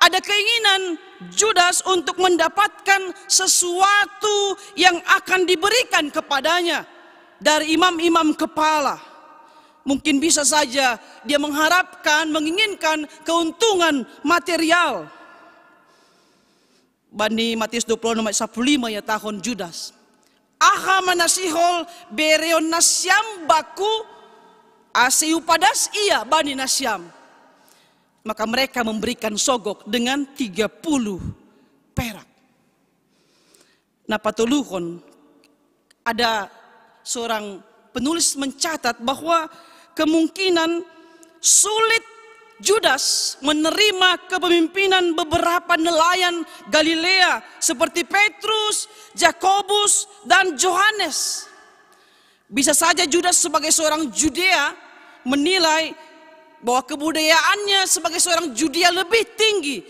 ada keinginan Judas untuk mendapatkan sesuatu yang akan diberikan kepadanya dari imam-imam kepala. Mungkin bisa saja dia mengharapkan, menginginkan keuntungan material. Bani Matius dua puluh enam ayat sapuluh lima ihatahon Judas, "Aha ma na sihol bereon nasiam bangku, ase hupadas ia bani nasiam?" Maka mereka memberikan sogok dengan tiga puluh perak. Na patoluhon, ada seorang penulis mencatat bahwa kemungkinan sulit Judas menerima kepemimpinan beberapa nelayan Galilea seperti Petrus, Yakobus, dan Yohanes. Bisa saja Judas sebagai seorang Judea menilai bahwa kebudayaannya sebagai seorang Judea lebih tinggi,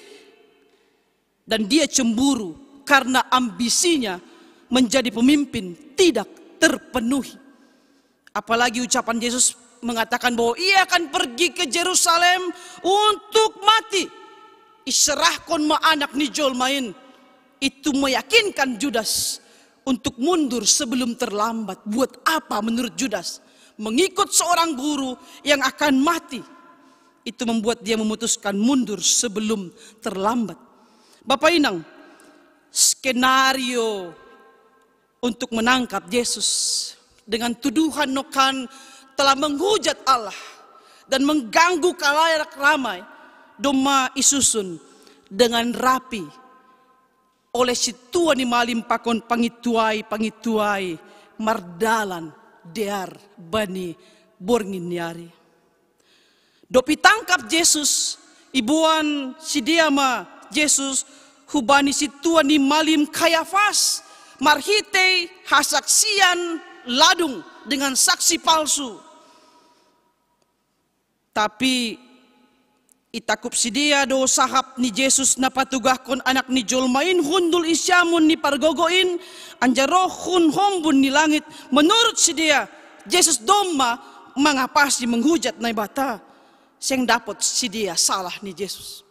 dan dia cemburu karena ambisinya menjadi pemimpin tidak terpenuhi. Apalagi ucapan Yesus, mengatakan bahwa ia akan pergi ke Jerusalem untuk mati. Iserahkon ma Anak ni jolma in. Itu meyakinkan Judas untuk mundur sebelum terlambat. Buat apa menurut Judas mengikut seorang guru yang akan mati? Itu membuat dia memutuskan mundur sebelum terlambat. Bapak Inang, skenario untuk menangkap Yesus dengan tuduhan nokan telah menghujat Allah dan mengganggu kalayak ramai, domma isusun dengan rapi oleh sintua ni malim pakon pangituai-pangituai mardalan dear bani borngin ni ari. Dob itangkap Jesus, iboan sidea ma Jesus hubani sintua ni malim Kayafas marhitei hasaksian ladung dengan saksi palsu. Tapi itakup sidea do sahap ni Jesus na patugahkon Anak ni jolma in hundul i siamun ni pargogo in, anjaha roh hun hombun ni langit. Menurut sidea, Jesus domma mangapasi, menghujat Naibata. Seng dapot sidea salah ni Jesus.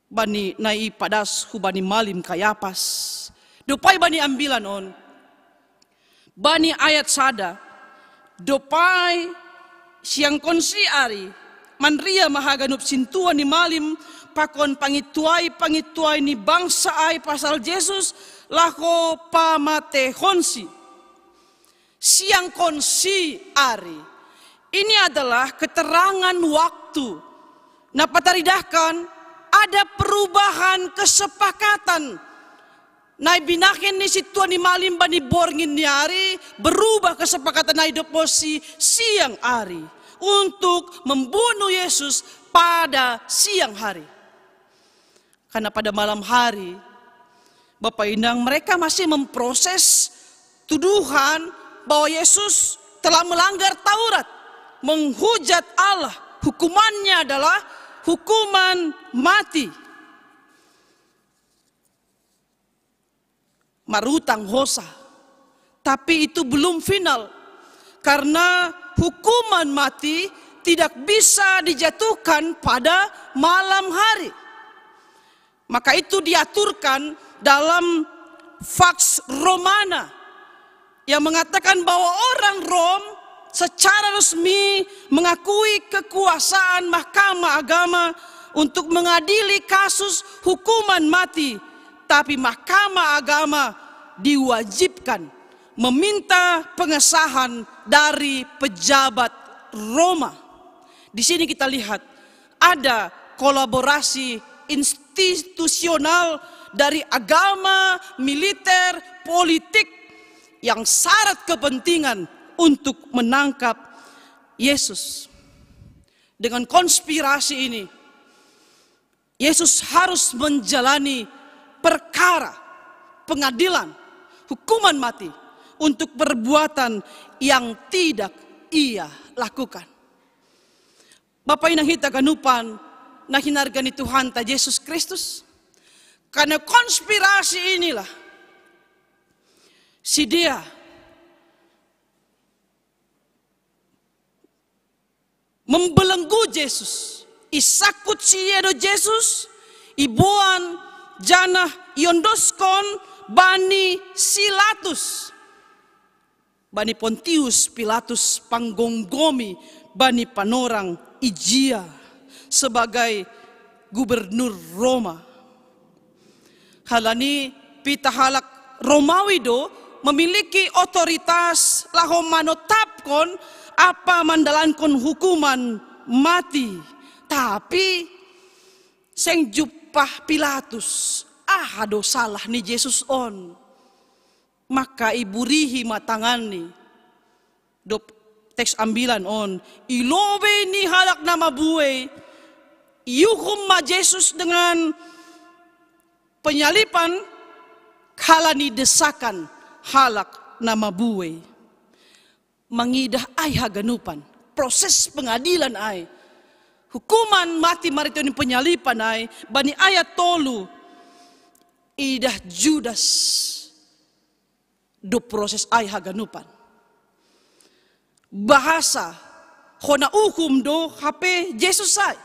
Bani na ipadas hubani malim Kayafas. Dob ai bani ambilan on, bani ayat sada, dob ai siangkonsi ari, manria ma haganup sintua ni malim pakon pangituai-pangituai ni bangsa ai pasal Jesus, laho pamatehonsi. Siangkonsi ari. Ini adalah keterangan waktu na pataridahkan ada perubahan kesepakatan na binahen ni sintua ni malim bani borngin ni ari. Berubah kesepakatan na i dob posi siang ari untuk membunuh Yesus pada siang hari. Karena pada malam hari, Bapak Inang, mereka masih memproses tuduhan bahwa Yesus telah melanggar Taurat, menghujat Allah. Hukumannya adalah hukuman mati. Marutang hosa. Tapi itu belum final. Karena hukuman mati tidak bisa dijatuhkan pada malam hari. Maka itu diaturkan dalam Pax Romana yang mengatakan bahwa orang Rom secara resmi mengakui kekuasaan Mahkamah Agama untuk mengadili kasus hukuman mati, tapi Mahkamah Agama diwajibkan meminta pengesahan dari pejabat Roma. Di sini kita lihat ada kolaborasi institusional dari agama, militer, politik yang syarat kepentingan untuk menangkap Yesus. Dengan konspirasi ini, Yesus harus menjalani perkara pengadilan, hukuman mati untuk perbuatan yang tidak ia lakukan. Bapa inang hita ganupan na hinarga ni Tuhanta Jesus Kristus, karena konspirasi inilah sidea membelenggu Jesus, isangkut sidea do Jesus, iboan janah iondoskon bani si Latus, bani Pontius Pilatus panggomgomi bani panorang ijia sebagai gubernur Roma. Halani pitah halak Romawi do memiliki otoritas laho manotapkon ampa mandalankon hukuman mati. Tapi seng jumpah Pilatus aha do salah ni Jesus on. Maka iburihi ma tanganni. Dob teks ambilan on, i lobei ni halak na mabuei, iuhum ma Jesus dengan penyaliban halani desakan halak na mabuei. Mangidah ai haganupan proses pengadilan ai, hukuman mati marhitei ni penyaliban ai, bani ayat tolu, idah Judas do proses ai haganupan. Bahasa hona uhum do hape Jesus ai.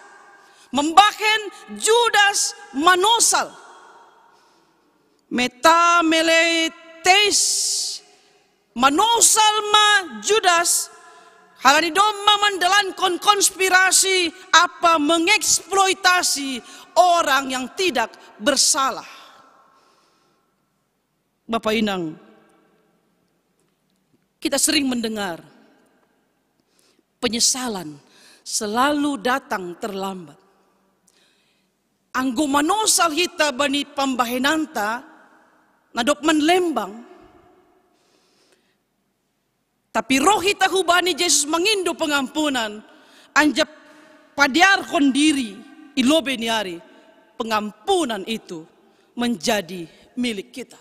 Mambahen Judas manosal. Metameleteis, manosal ma Judas, halani domma mandalankon konspirasi apa mengeksploitasi orang yang tidak bersalah. Bapak Inang, kita sering mendengar penyesalan selalu datang terlambat. Anggo manosal hita bani pambahenanta, na dob manlembang, tapi ro hita hubani Jesus mangindo pengampunan, anjaha padearhon diri i lobei ni ari, pengampunan itu menjadi milik kita.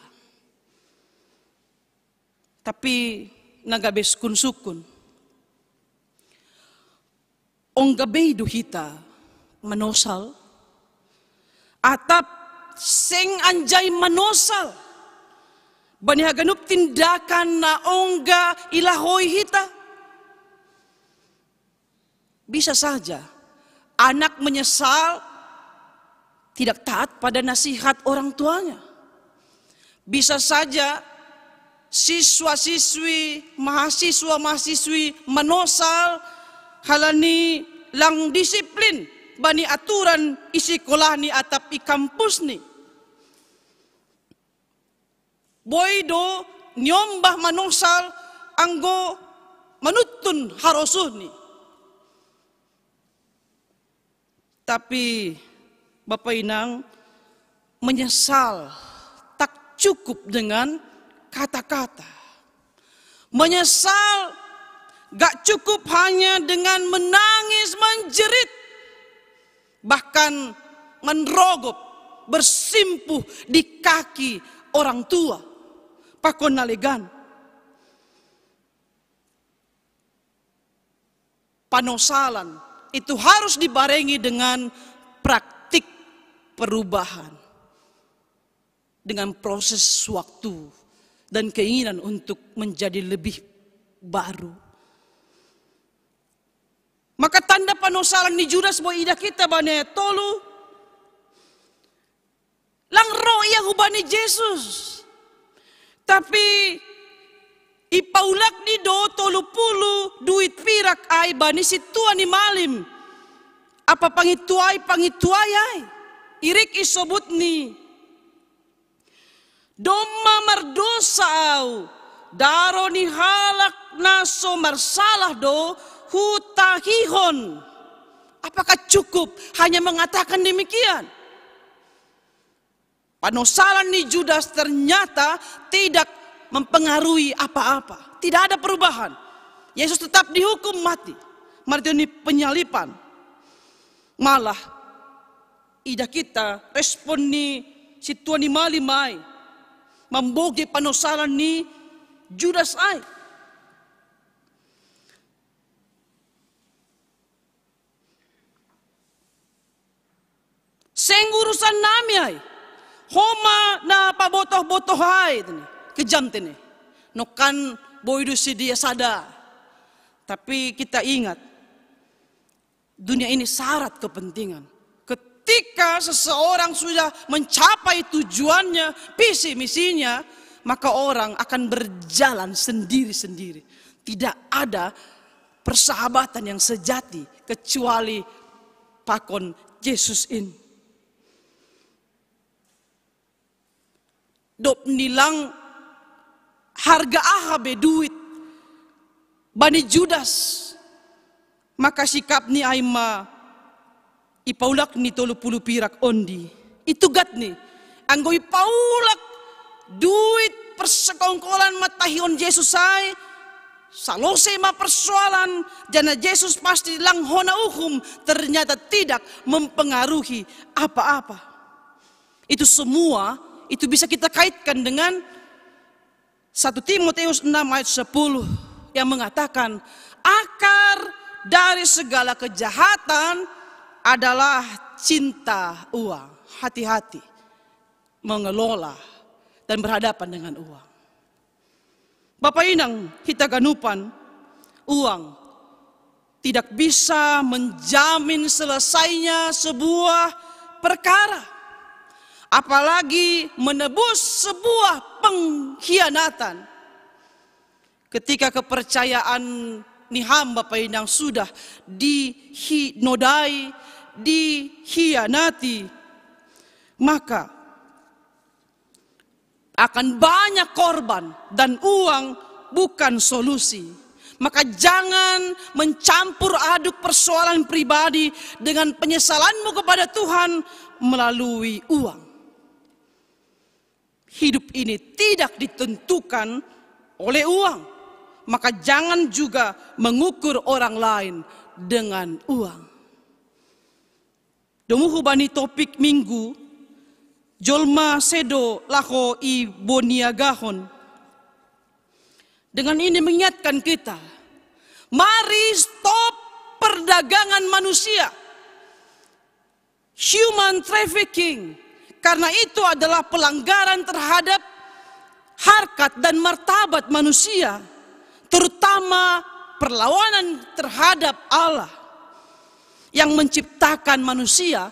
Tapi na gabe sungkun-sungkun. Ongga bei do hita manosal? Atap seng anjai manosal bani haganup tindakan na ongga ilahoi hita? Bisa saja anak menyesal tidak taat pada nasihat orang tuanya. Bisa saja siswa-siswi, mahasiswa-mahasiswi manosal halani lang disiplin bani aturan i sikolahni atap i kampusni. Boi do niombah manosal anggo manuntun harosuhni. Tapi Bapak Inang, menyesal tak cukup dengan kata-kata. Menyesal gak cukup hanya dengan menangis, menjerit, bahkan menrogop, bersimpuh di kaki orang tua. Pakon na legan. Panosalan itu harus dibarengi dengan praktik perubahan, dengan proses waktu dan keinginan untuk menjadi lebih baru. Maka tanda panosalan ni Judas boi idah hita bani ayat tolu. Lang ro ia hubani Jesus. Tapi ipaulakni do tolu pulu duit pirak ai bani sintua ni malim. Apa pangintuai-pangintuai ai. Irik isobutni. Domma mardosa au, daro ni halak na so marsalah do hutahihon. Apakah cukup hanya mengatakan demikian? Panosalan ni Judas ternyata tidak mempengaruhi apa-apa. Tidak ada perubahan. Yesus tetap dihukum mati. Mati ni penyaliban. Malah idah hita respon ni sintua ni malim ai mambogei panosalan ni Judas ai. Seng urusan nami ai. Ho ma na pabotoh-botoh ai, tene. Kejam, tene. Nongkan boi do sidea sada. Tapi kita ingat, dunia ini syarat kepentingan. Ketika seseorang sudah mencapai tujuannya, visi misinya, maka orang akan berjalan sendiri-sendiri. Tidak ada persahabatan yang sejati kecuali pakon Jesus in. Dob ni lang harga aha be duit bani Judas, maka sikapni ai ma ipaulakni tolu pulu pirak ondi. Itugatni, anggo ipaulak duit persekongkolan matahihon Jesus ai, salose ma persoalan, jana Jesus pasti lang hona uhum, ternyata tidak mempengaruhi apa-apa. Itu semua, itu bisa kita kaitkan dengan satu Timotius enam ayat sepuluh yang mengatakan, akar dari segala kejahatan adalah cinta uang. Hati-hati mengelola dan berhadapan dengan uang. Bapak Inang, hita ganupan, uang tidak bisa menjamin selesainya sebuah perkara, apalagi menebus sebuah pengkhianatan. Ketika kepercayaan ni hamba painang sudah dihinodai, dikhianati, maka akan banyak korban dan uang bukan solusi. Maka jangan mencampur aduk persoalan pribadi dengan penyesalanmu kepada Tuhan melalui uang. Hidup ini tidak ditentukan oleh uang. Maka jangan juga mengukur orang lain dengan uang. Domuhu bani topik minggu, jolma sedo laho i boniagahon. Dengan ini mengingatkan kita, mari stop perdagangan manusia, human trafficking, karena itu adalah pelanggaran terhadap harkat dan martabat manusia, terutama perlawanan terhadap Allah yang menciptakan manusia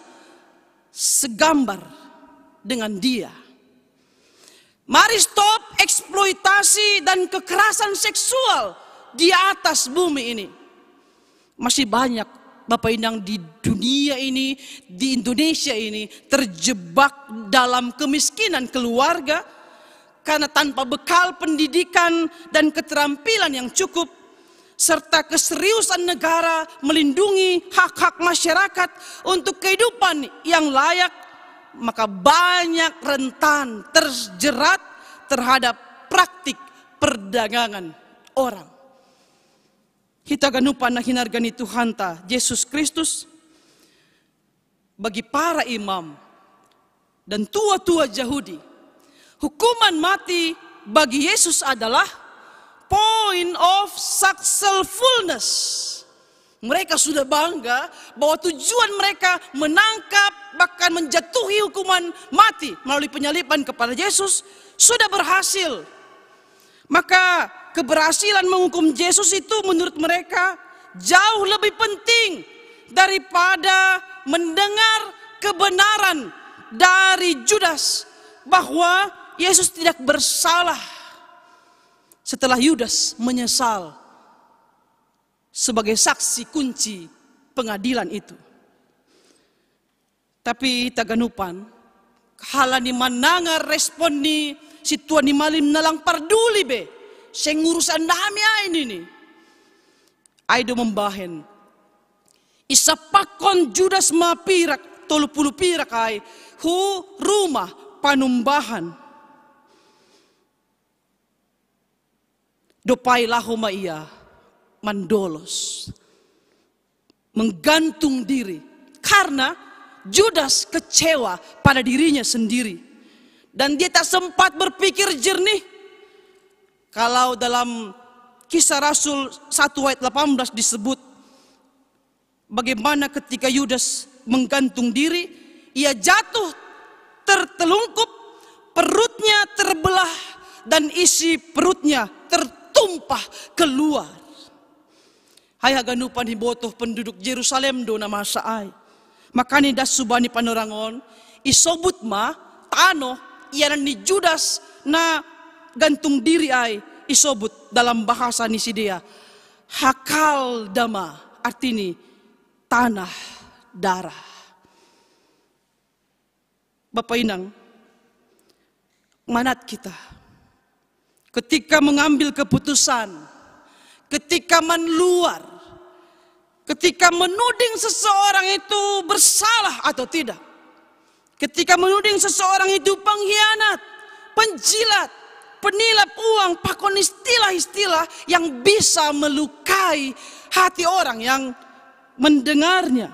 segambar dengan Dia. Mari stop eksploitasi dan kekerasan seksual di atas bumi ini. Masih banyak Bapak Inang di dunia ini, di Indonesia ini, terjebak dalam kemiskinan keluarga karena tanpa bekal pendidikan dan keterampilan yang cukup, serta keseriusan negara melindungi hak-hak masyarakat untuk kehidupan yang layak, maka banyak rentan terjerat terhadap praktik perdagangan orang. Hita ganupan na hinarga ni Tuhanta Jesus Kristus, bagi para imam dan tua-tua Yahudi, hukuman mati bagi Yesus adalah point of successfulness. Mereka sudah bangga bahwa tujuan mereka menangkap, bahkan menjatuhi hukuman mati melalui penyaliban kepada Yesus sudah berhasil. Maka keberhasilan menghukum Yesus itu menurut mereka jauh lebih penting daripada mendengar kebenaran dari Judas bahwa Yesus tidak bersalah. Setelah Yudas menyesal sebagai saksi kunci pengadilan itu. Tapi taganupan, hala ni mananga respon ni sintua ni malim na lang parduli be, seng urusan nami ai nini. Ai do mambahen, isapakkon Judas ma pirak, tolu pulu pirak ai, hu rumah panumbahan. Dopai laho ma ia mandolos, menggantung diri, karena Judas kecewa pada dirinya sendiri dan dia tak sempat berpikir jernih. Kalau dalam Kisah Rasul satu ayat delapan belas disebut bagaimana ketika Yudas menggantung diri, ia jatuh tertelungkup, perutnya terbelah dan isi perutnya tertumpah keluar. Hai haganupan, ibotoh penduduk Jerusalem do na masa ai. Makani das subani panorangon, isobut ma tanoh ianan ni Judas na gantung diri ai, isobut dalam bahasa ni sidea Hakal Dama, artini tanah darah. Bapak Inang, manat kita ketika mengambil keputusan, ketika manuar, ketika menuding seseorang itu bersalah atau tidak, ketika menuding seseorang itu pengkhianat, penjilat, penilap uang, pakon istilah-istilah yang bisa melukai hati orang yang mendengarnya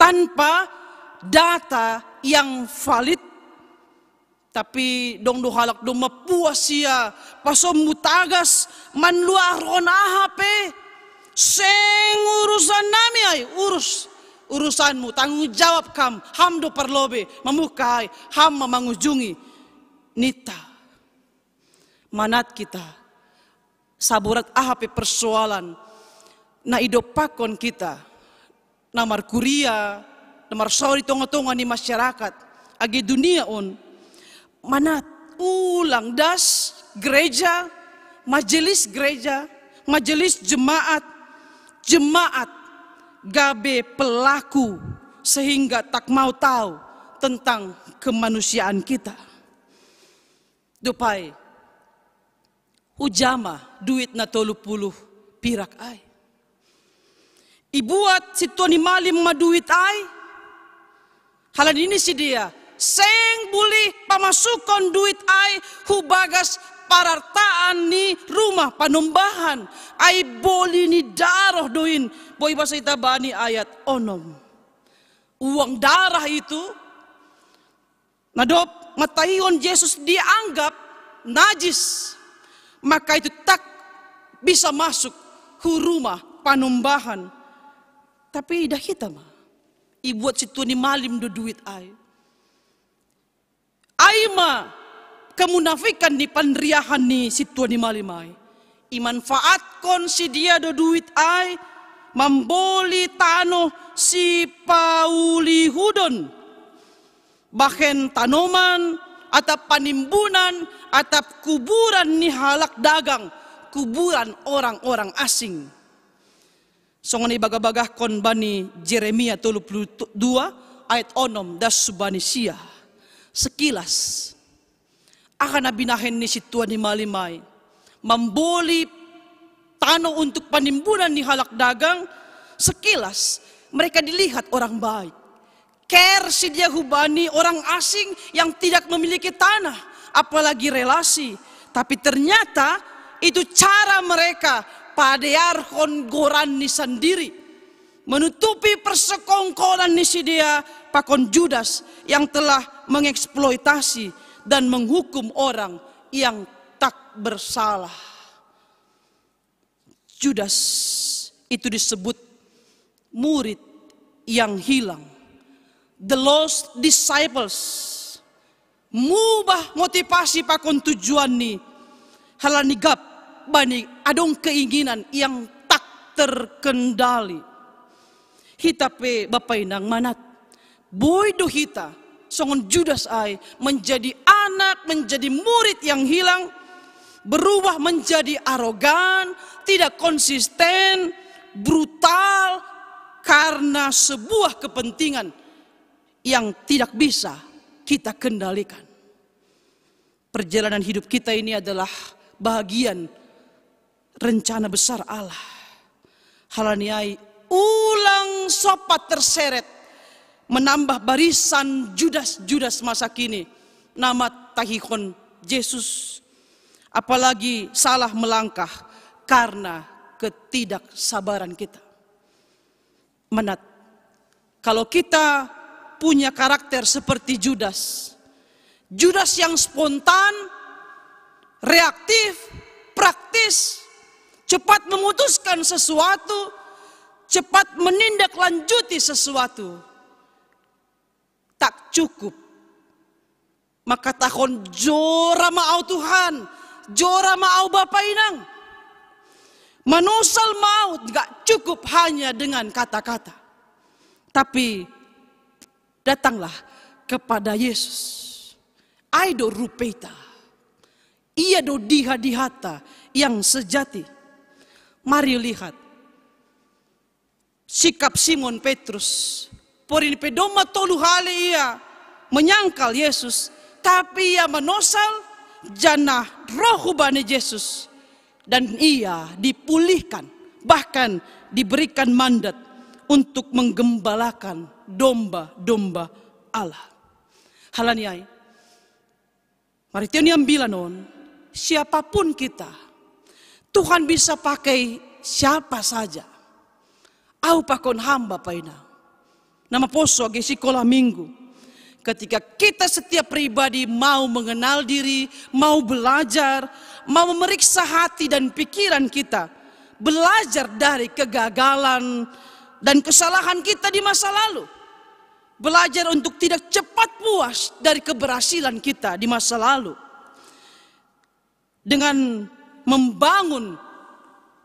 tanpa data yang valid. Tapi dong do halak do mapuas ia pasombu tagas, manluahon aha pe, seng urusan nami ai, urus urusanmu, tanggung jawab kam, ham do parlobei, mamuka ai, ham ma mangujungi, ninta. Manat kita, saborat aha pe persoalan, Na idopakon kita, na markuria, na marsaor di tonga-tonga ni masyarakat, agi dunia on, manat ulang das gereja, majelis gereja, majelis jemaat, jemaat gabe pelaku sehingga tak mau tahu tentang kemanusiaan kita. Dopai, hujama duit na tolu puluh pirak ai. Ibuat si tua ni malim ma duit ai. Halani ini si dia, seng bulih pamasukon duit ai hu bagas parartaan ni rumah panumbahan. Ai boli ni daroh do in, boi basa ita bani ayat onom. Uang darah itu, na dob matahihon Jesus dianggap najis, maka itu tak bisa masuk hu rumah panumbahan. Tapi ida hita ma, ibuat si tua ni malim do duit ai. Ai ma kemunafikan ni panriahan ni si tua ni malim ai. Imanfaatkon si dia do duit ai, mamboli tano si paulihudon, bahen tanoman, atap panimbunan, atap kuburan ni halak dagang, kuburan orang-orang asing. Songon ibagah-bagahkon bani Jeremia tolu puluh dua ayat onom das subani sia. Sekilas, aha na binahen ni si tua ni malim ai? Mamboli tano untuk panimbunan ni halak dagang. Sekilas, mereka dilihat orang baik. Care si dia hubani orang asing yang tidak memiliki tanah, apalagi relasi. Tapi ternyata itu cara mereka padearhon goran ni sandiri, menutupi persekongkolan ni si dia pakon Judas yang telah mengeksploitasi dan menghukum orang yang tak bersalah. Judas itu disebut murid yang hilang, the lost disciples. Mubah motivasi pakon tujuan ni, halani gap bani adong keinginan yang tak terkendali. Hita pe bapa inang manat, boi do hita songon Judas ai menjadi anak, menjadi murid yang hilang, berubah menjadi arogan, tidak konsisten, brutal karena sebuah kepentingan yang tidak bisa kita kendalikan. Perjalanan hidup kita ini adalah bahagian rencana besar Allah. Halani ai ulang sopat terseret menambah barisan Judas-Judas masa kini na matahihon Jesus, apalagi salah melangkah karena ketidaksabaran kita. Manat, kalau kita punya karakter seperti Judas, Judas yang spontan, reaktif, praktis, cepat memutuskan sesuatu, cepat menindaklanjuti sesuatu, tak cukup mangkatahon, "Jora ma au Tuhan, jora ma au bapa inang." Manosal ma au, gak cukup hanya dengan kata-kata. Tapi datanglah kepada Yesus. Ai do rupeita. Ia do diha-dihata yang sejati. Mari lihat sikap Simon Petrus. Porini pe domma tolu hali ia menyangkal Yesus, tapi ia manosal, janah roh hubani Jesus, dan ia dipulihkan, bahkan diberikan mandat untuk menggembalakan domba-domba Allah. Halani ai, marhite ni ambilan on, siapapun kita, Tuhan bisa pakai siapa saja. Au pakon hamba paina nama poso age sikola minggu. Ketika kita setiap pribadi mau mengenal diri, mau belajar, mau memeriksa hati dan pikiran kita, belajar dari kegagalan dan kesalahan kita di masa lalu, belajar untuk tidak cepat puas dari keberhasilan kita di masa lalu, dengan membangun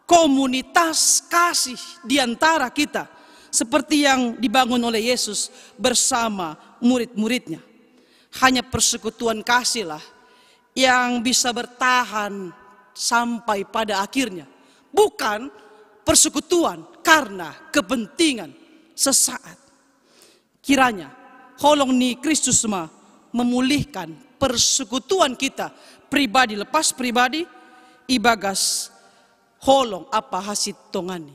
komunitas kasih di antara kita, seperti yang dibangun oleh Yesus bersama murid-muridnya. Hanya persekutuan kasihlah yang bisa bertahan sampai pada akhirnya. Bukan persekutuan karena kepentingan sesaat. Kiranya holong ni Kristus ma memulihkan persekutuan kita pribadi lepas pribadi, ibagas holong apa hasit tongani.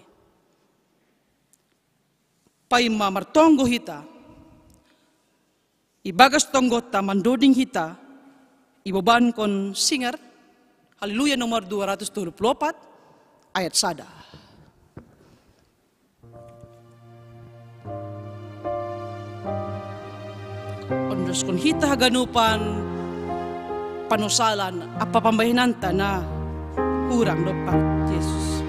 Paima martonggo hita, ibagas tonggo ta mandoding hita, ibobankon singer, Haleluya nomor dua ratus tujuh puluh empat, ayat sada. Ondoskon hita haganupan panosalan apa pambahenanta na hurang dompak Jesus.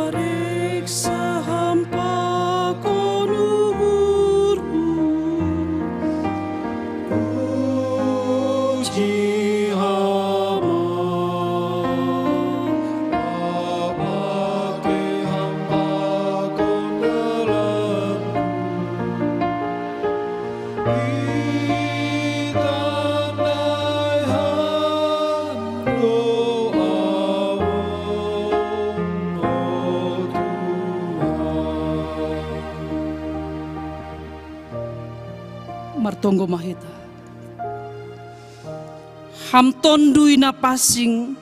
Pariksa hampa kono guru. Puji hama, apake hampa kondalan. Martonggo ma hita. Ham Tonduy na pansing,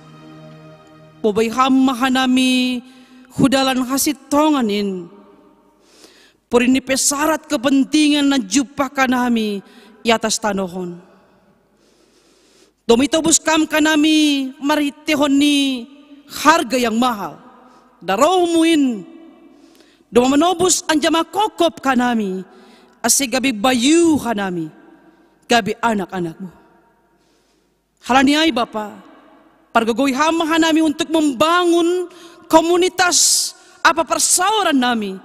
bobai ham ma hanami hu dalan hasintongan in. Porini pe sarat kepentingan na jumpang hanami i atas tanoh on. Domma itobus kam hanami marhiteihon ni harga yang mahal. Darohmu in domma manobus anjaha manghophop hanami, ase gabe bayu hanami, gabe anak-anakmu. Halani ai Bapa, pargogoi ham hanami untuk membangun komunitas apa parsaoran nami,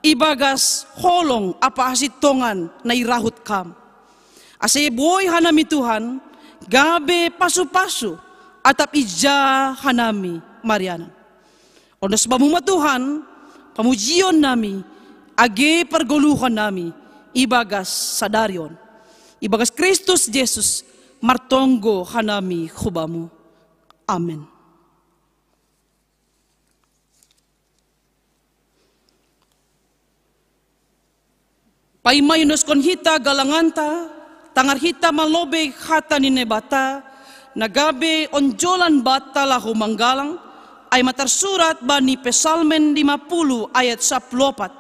ibagas holong apa hasintongan na irahut kam. Ase boi hanami Tuhan, gabe pasu-pasu, atap ija hanami marianan. Ondos Bamu ma Tuhan, pamujion nami, age pargoluhon nami, ibagas sadari on. Ibagas Kristus Jesus, martonggo hanami hu Bamu. Amen. Paima iondoskon hita galanganta, tangar hita ma lobei hata ni Naibata, na gabe onjolan banta laho manggalang, ai ma tarsurat bani Psalmen lima puluh ayat sapuluh opat.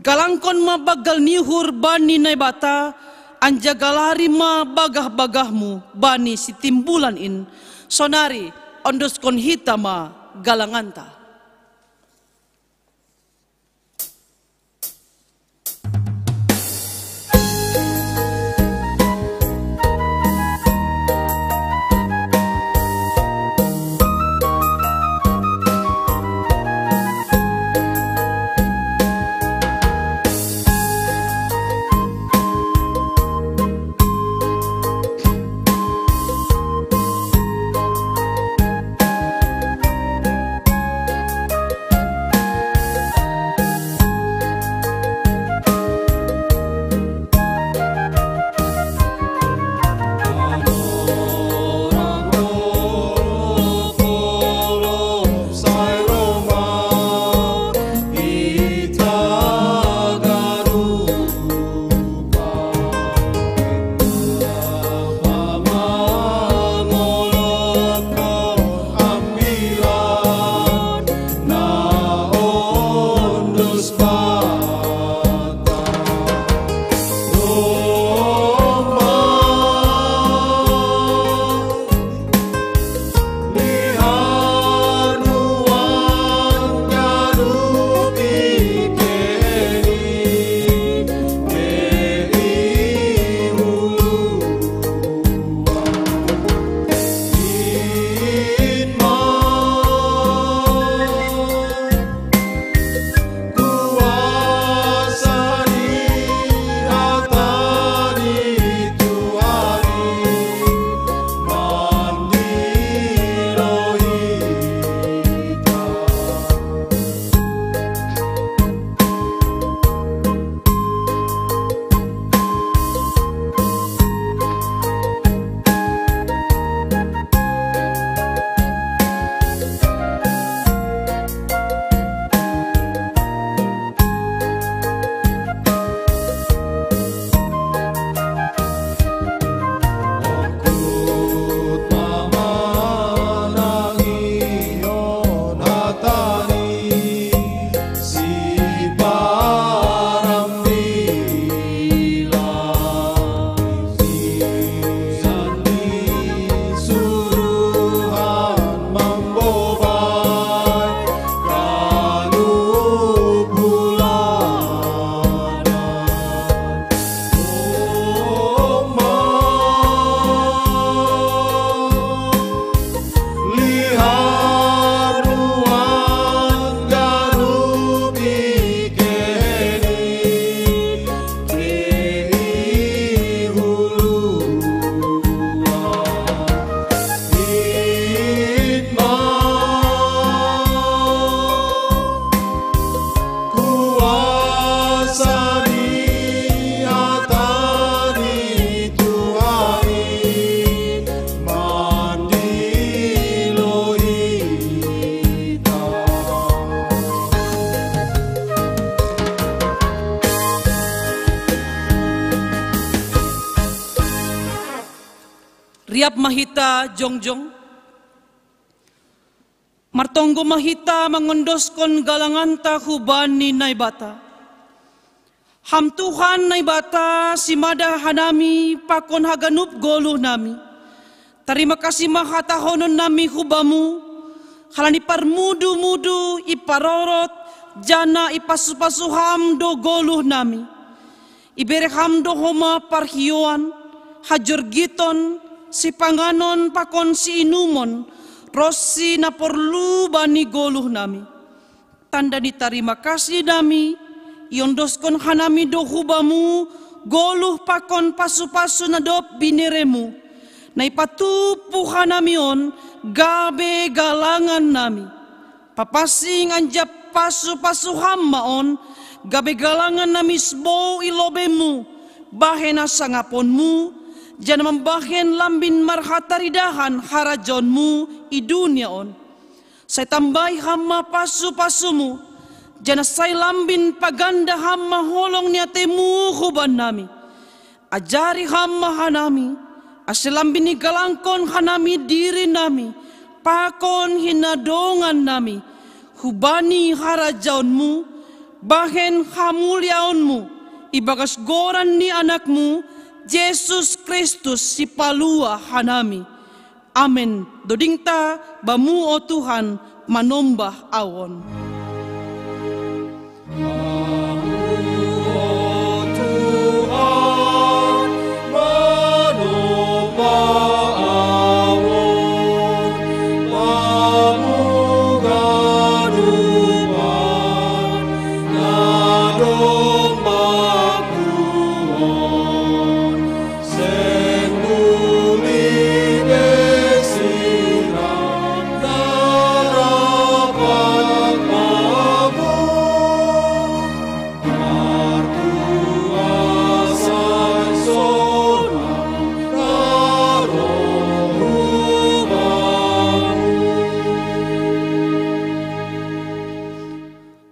Galangkon ma banggal ni uhur bani Naibata, anjaha galari ma bagah-bagahmu bani sitimbulan in, sonari ondoskon hita ma galanganta. Riap ma hita jongjong. Martonggo ma hita mangondoskon galanganta hubani Naibata. Ham Tuhan Naibata, simada hanami pakon haganup goluh nami. Tarima kasih ma hatahonon nami hubamu, halani parmudu-mudu iparorot, janah ipasu-pasu ham do goluh nami. Ibere ham do homa parhioan, hajorgiton, sipanganon pakon siinumon, ronsi na porlu bani goluh nami. Tanda ni tarima kasih nami, iondoskon hanami do hubamu, goluh pakon pasu-pasu na dob bineremu. Na ipatumpu hanami on, gabe galangan nami. Papansing anjaha pasu-pasu ham ma on, gabe galangan nami sibou i lobeimu, bahen hasangaponmu, janah mambahen lambin marhataridahan harajaonmu i dunia on. Sai tambai ham ma pasu-pasumu, janah sai lambin paganda ham ma holong ni atemu huban nami. Ajari ham ma hanami, ase lambin igalangkon hanami diri nami, pakon hinadongan nami, hubani harajaonmu, bahen hamuliaonmu, ibagas goran ni Anakmu, Jesus Kristus Sipalua hanami. Amen. Dodingta bamu, o Tuhan, manombah ahu on.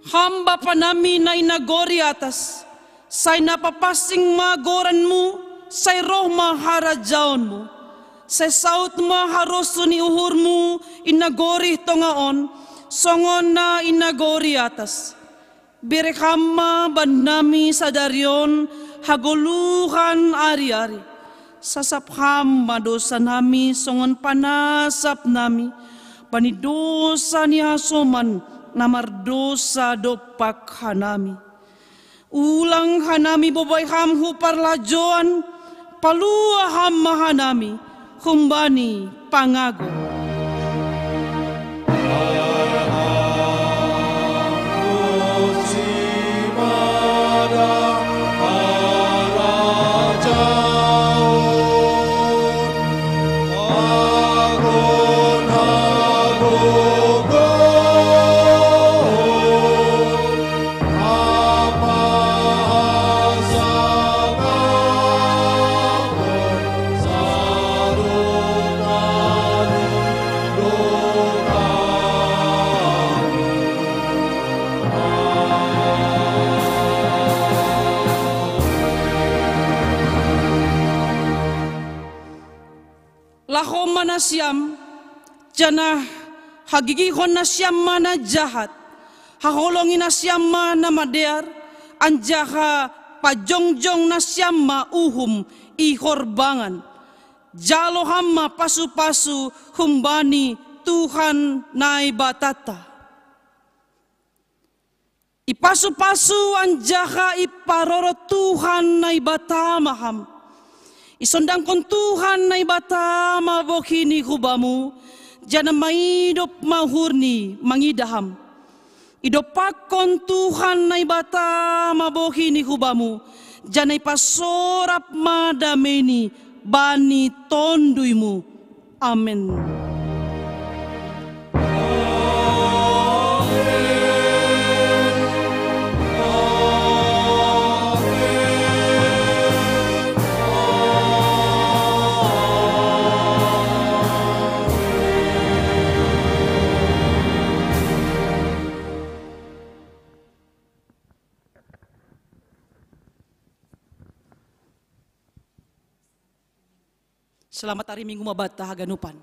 Ham Bapa nami na i nagori atas, sai na papansing ma goranmu, sai roh ma harajaonmu. Sai saut ma harosuh ni uhurmu i nagori tonga on, songon na i nagori atas. Bere ham ma bannami sadari on hagoluhan ari-ari. Sasap ham ma dousa nami songon panasap nami bani dousa ni hasoman na mardousa dompak hanami. Ulang hanami bobai ham hu parlajoan, palua ham ma hanami humbani pangago. Laho ma nasiam, janah hagigihon nasiam ma na jahat, haholongi nasiam ma na madear, anjaha pajongjong nasiam ma uhum i horbangan. Jalo ham ma pasu-pasu humbani Tuhan Naibatanta. Ipasu-pasu anjaha iparorot Tuhan Naibata ma ham. Isondangkon Tuhan Naibata ma bohini hubamu, janah maidop ma uhurni mangidah ham. Idompakkon Tuhan Naibata ma bohini hubamu, janah ipasorap ma dameini bani tonduymu. Amen. Selamat hari Minggu mabata haganupan.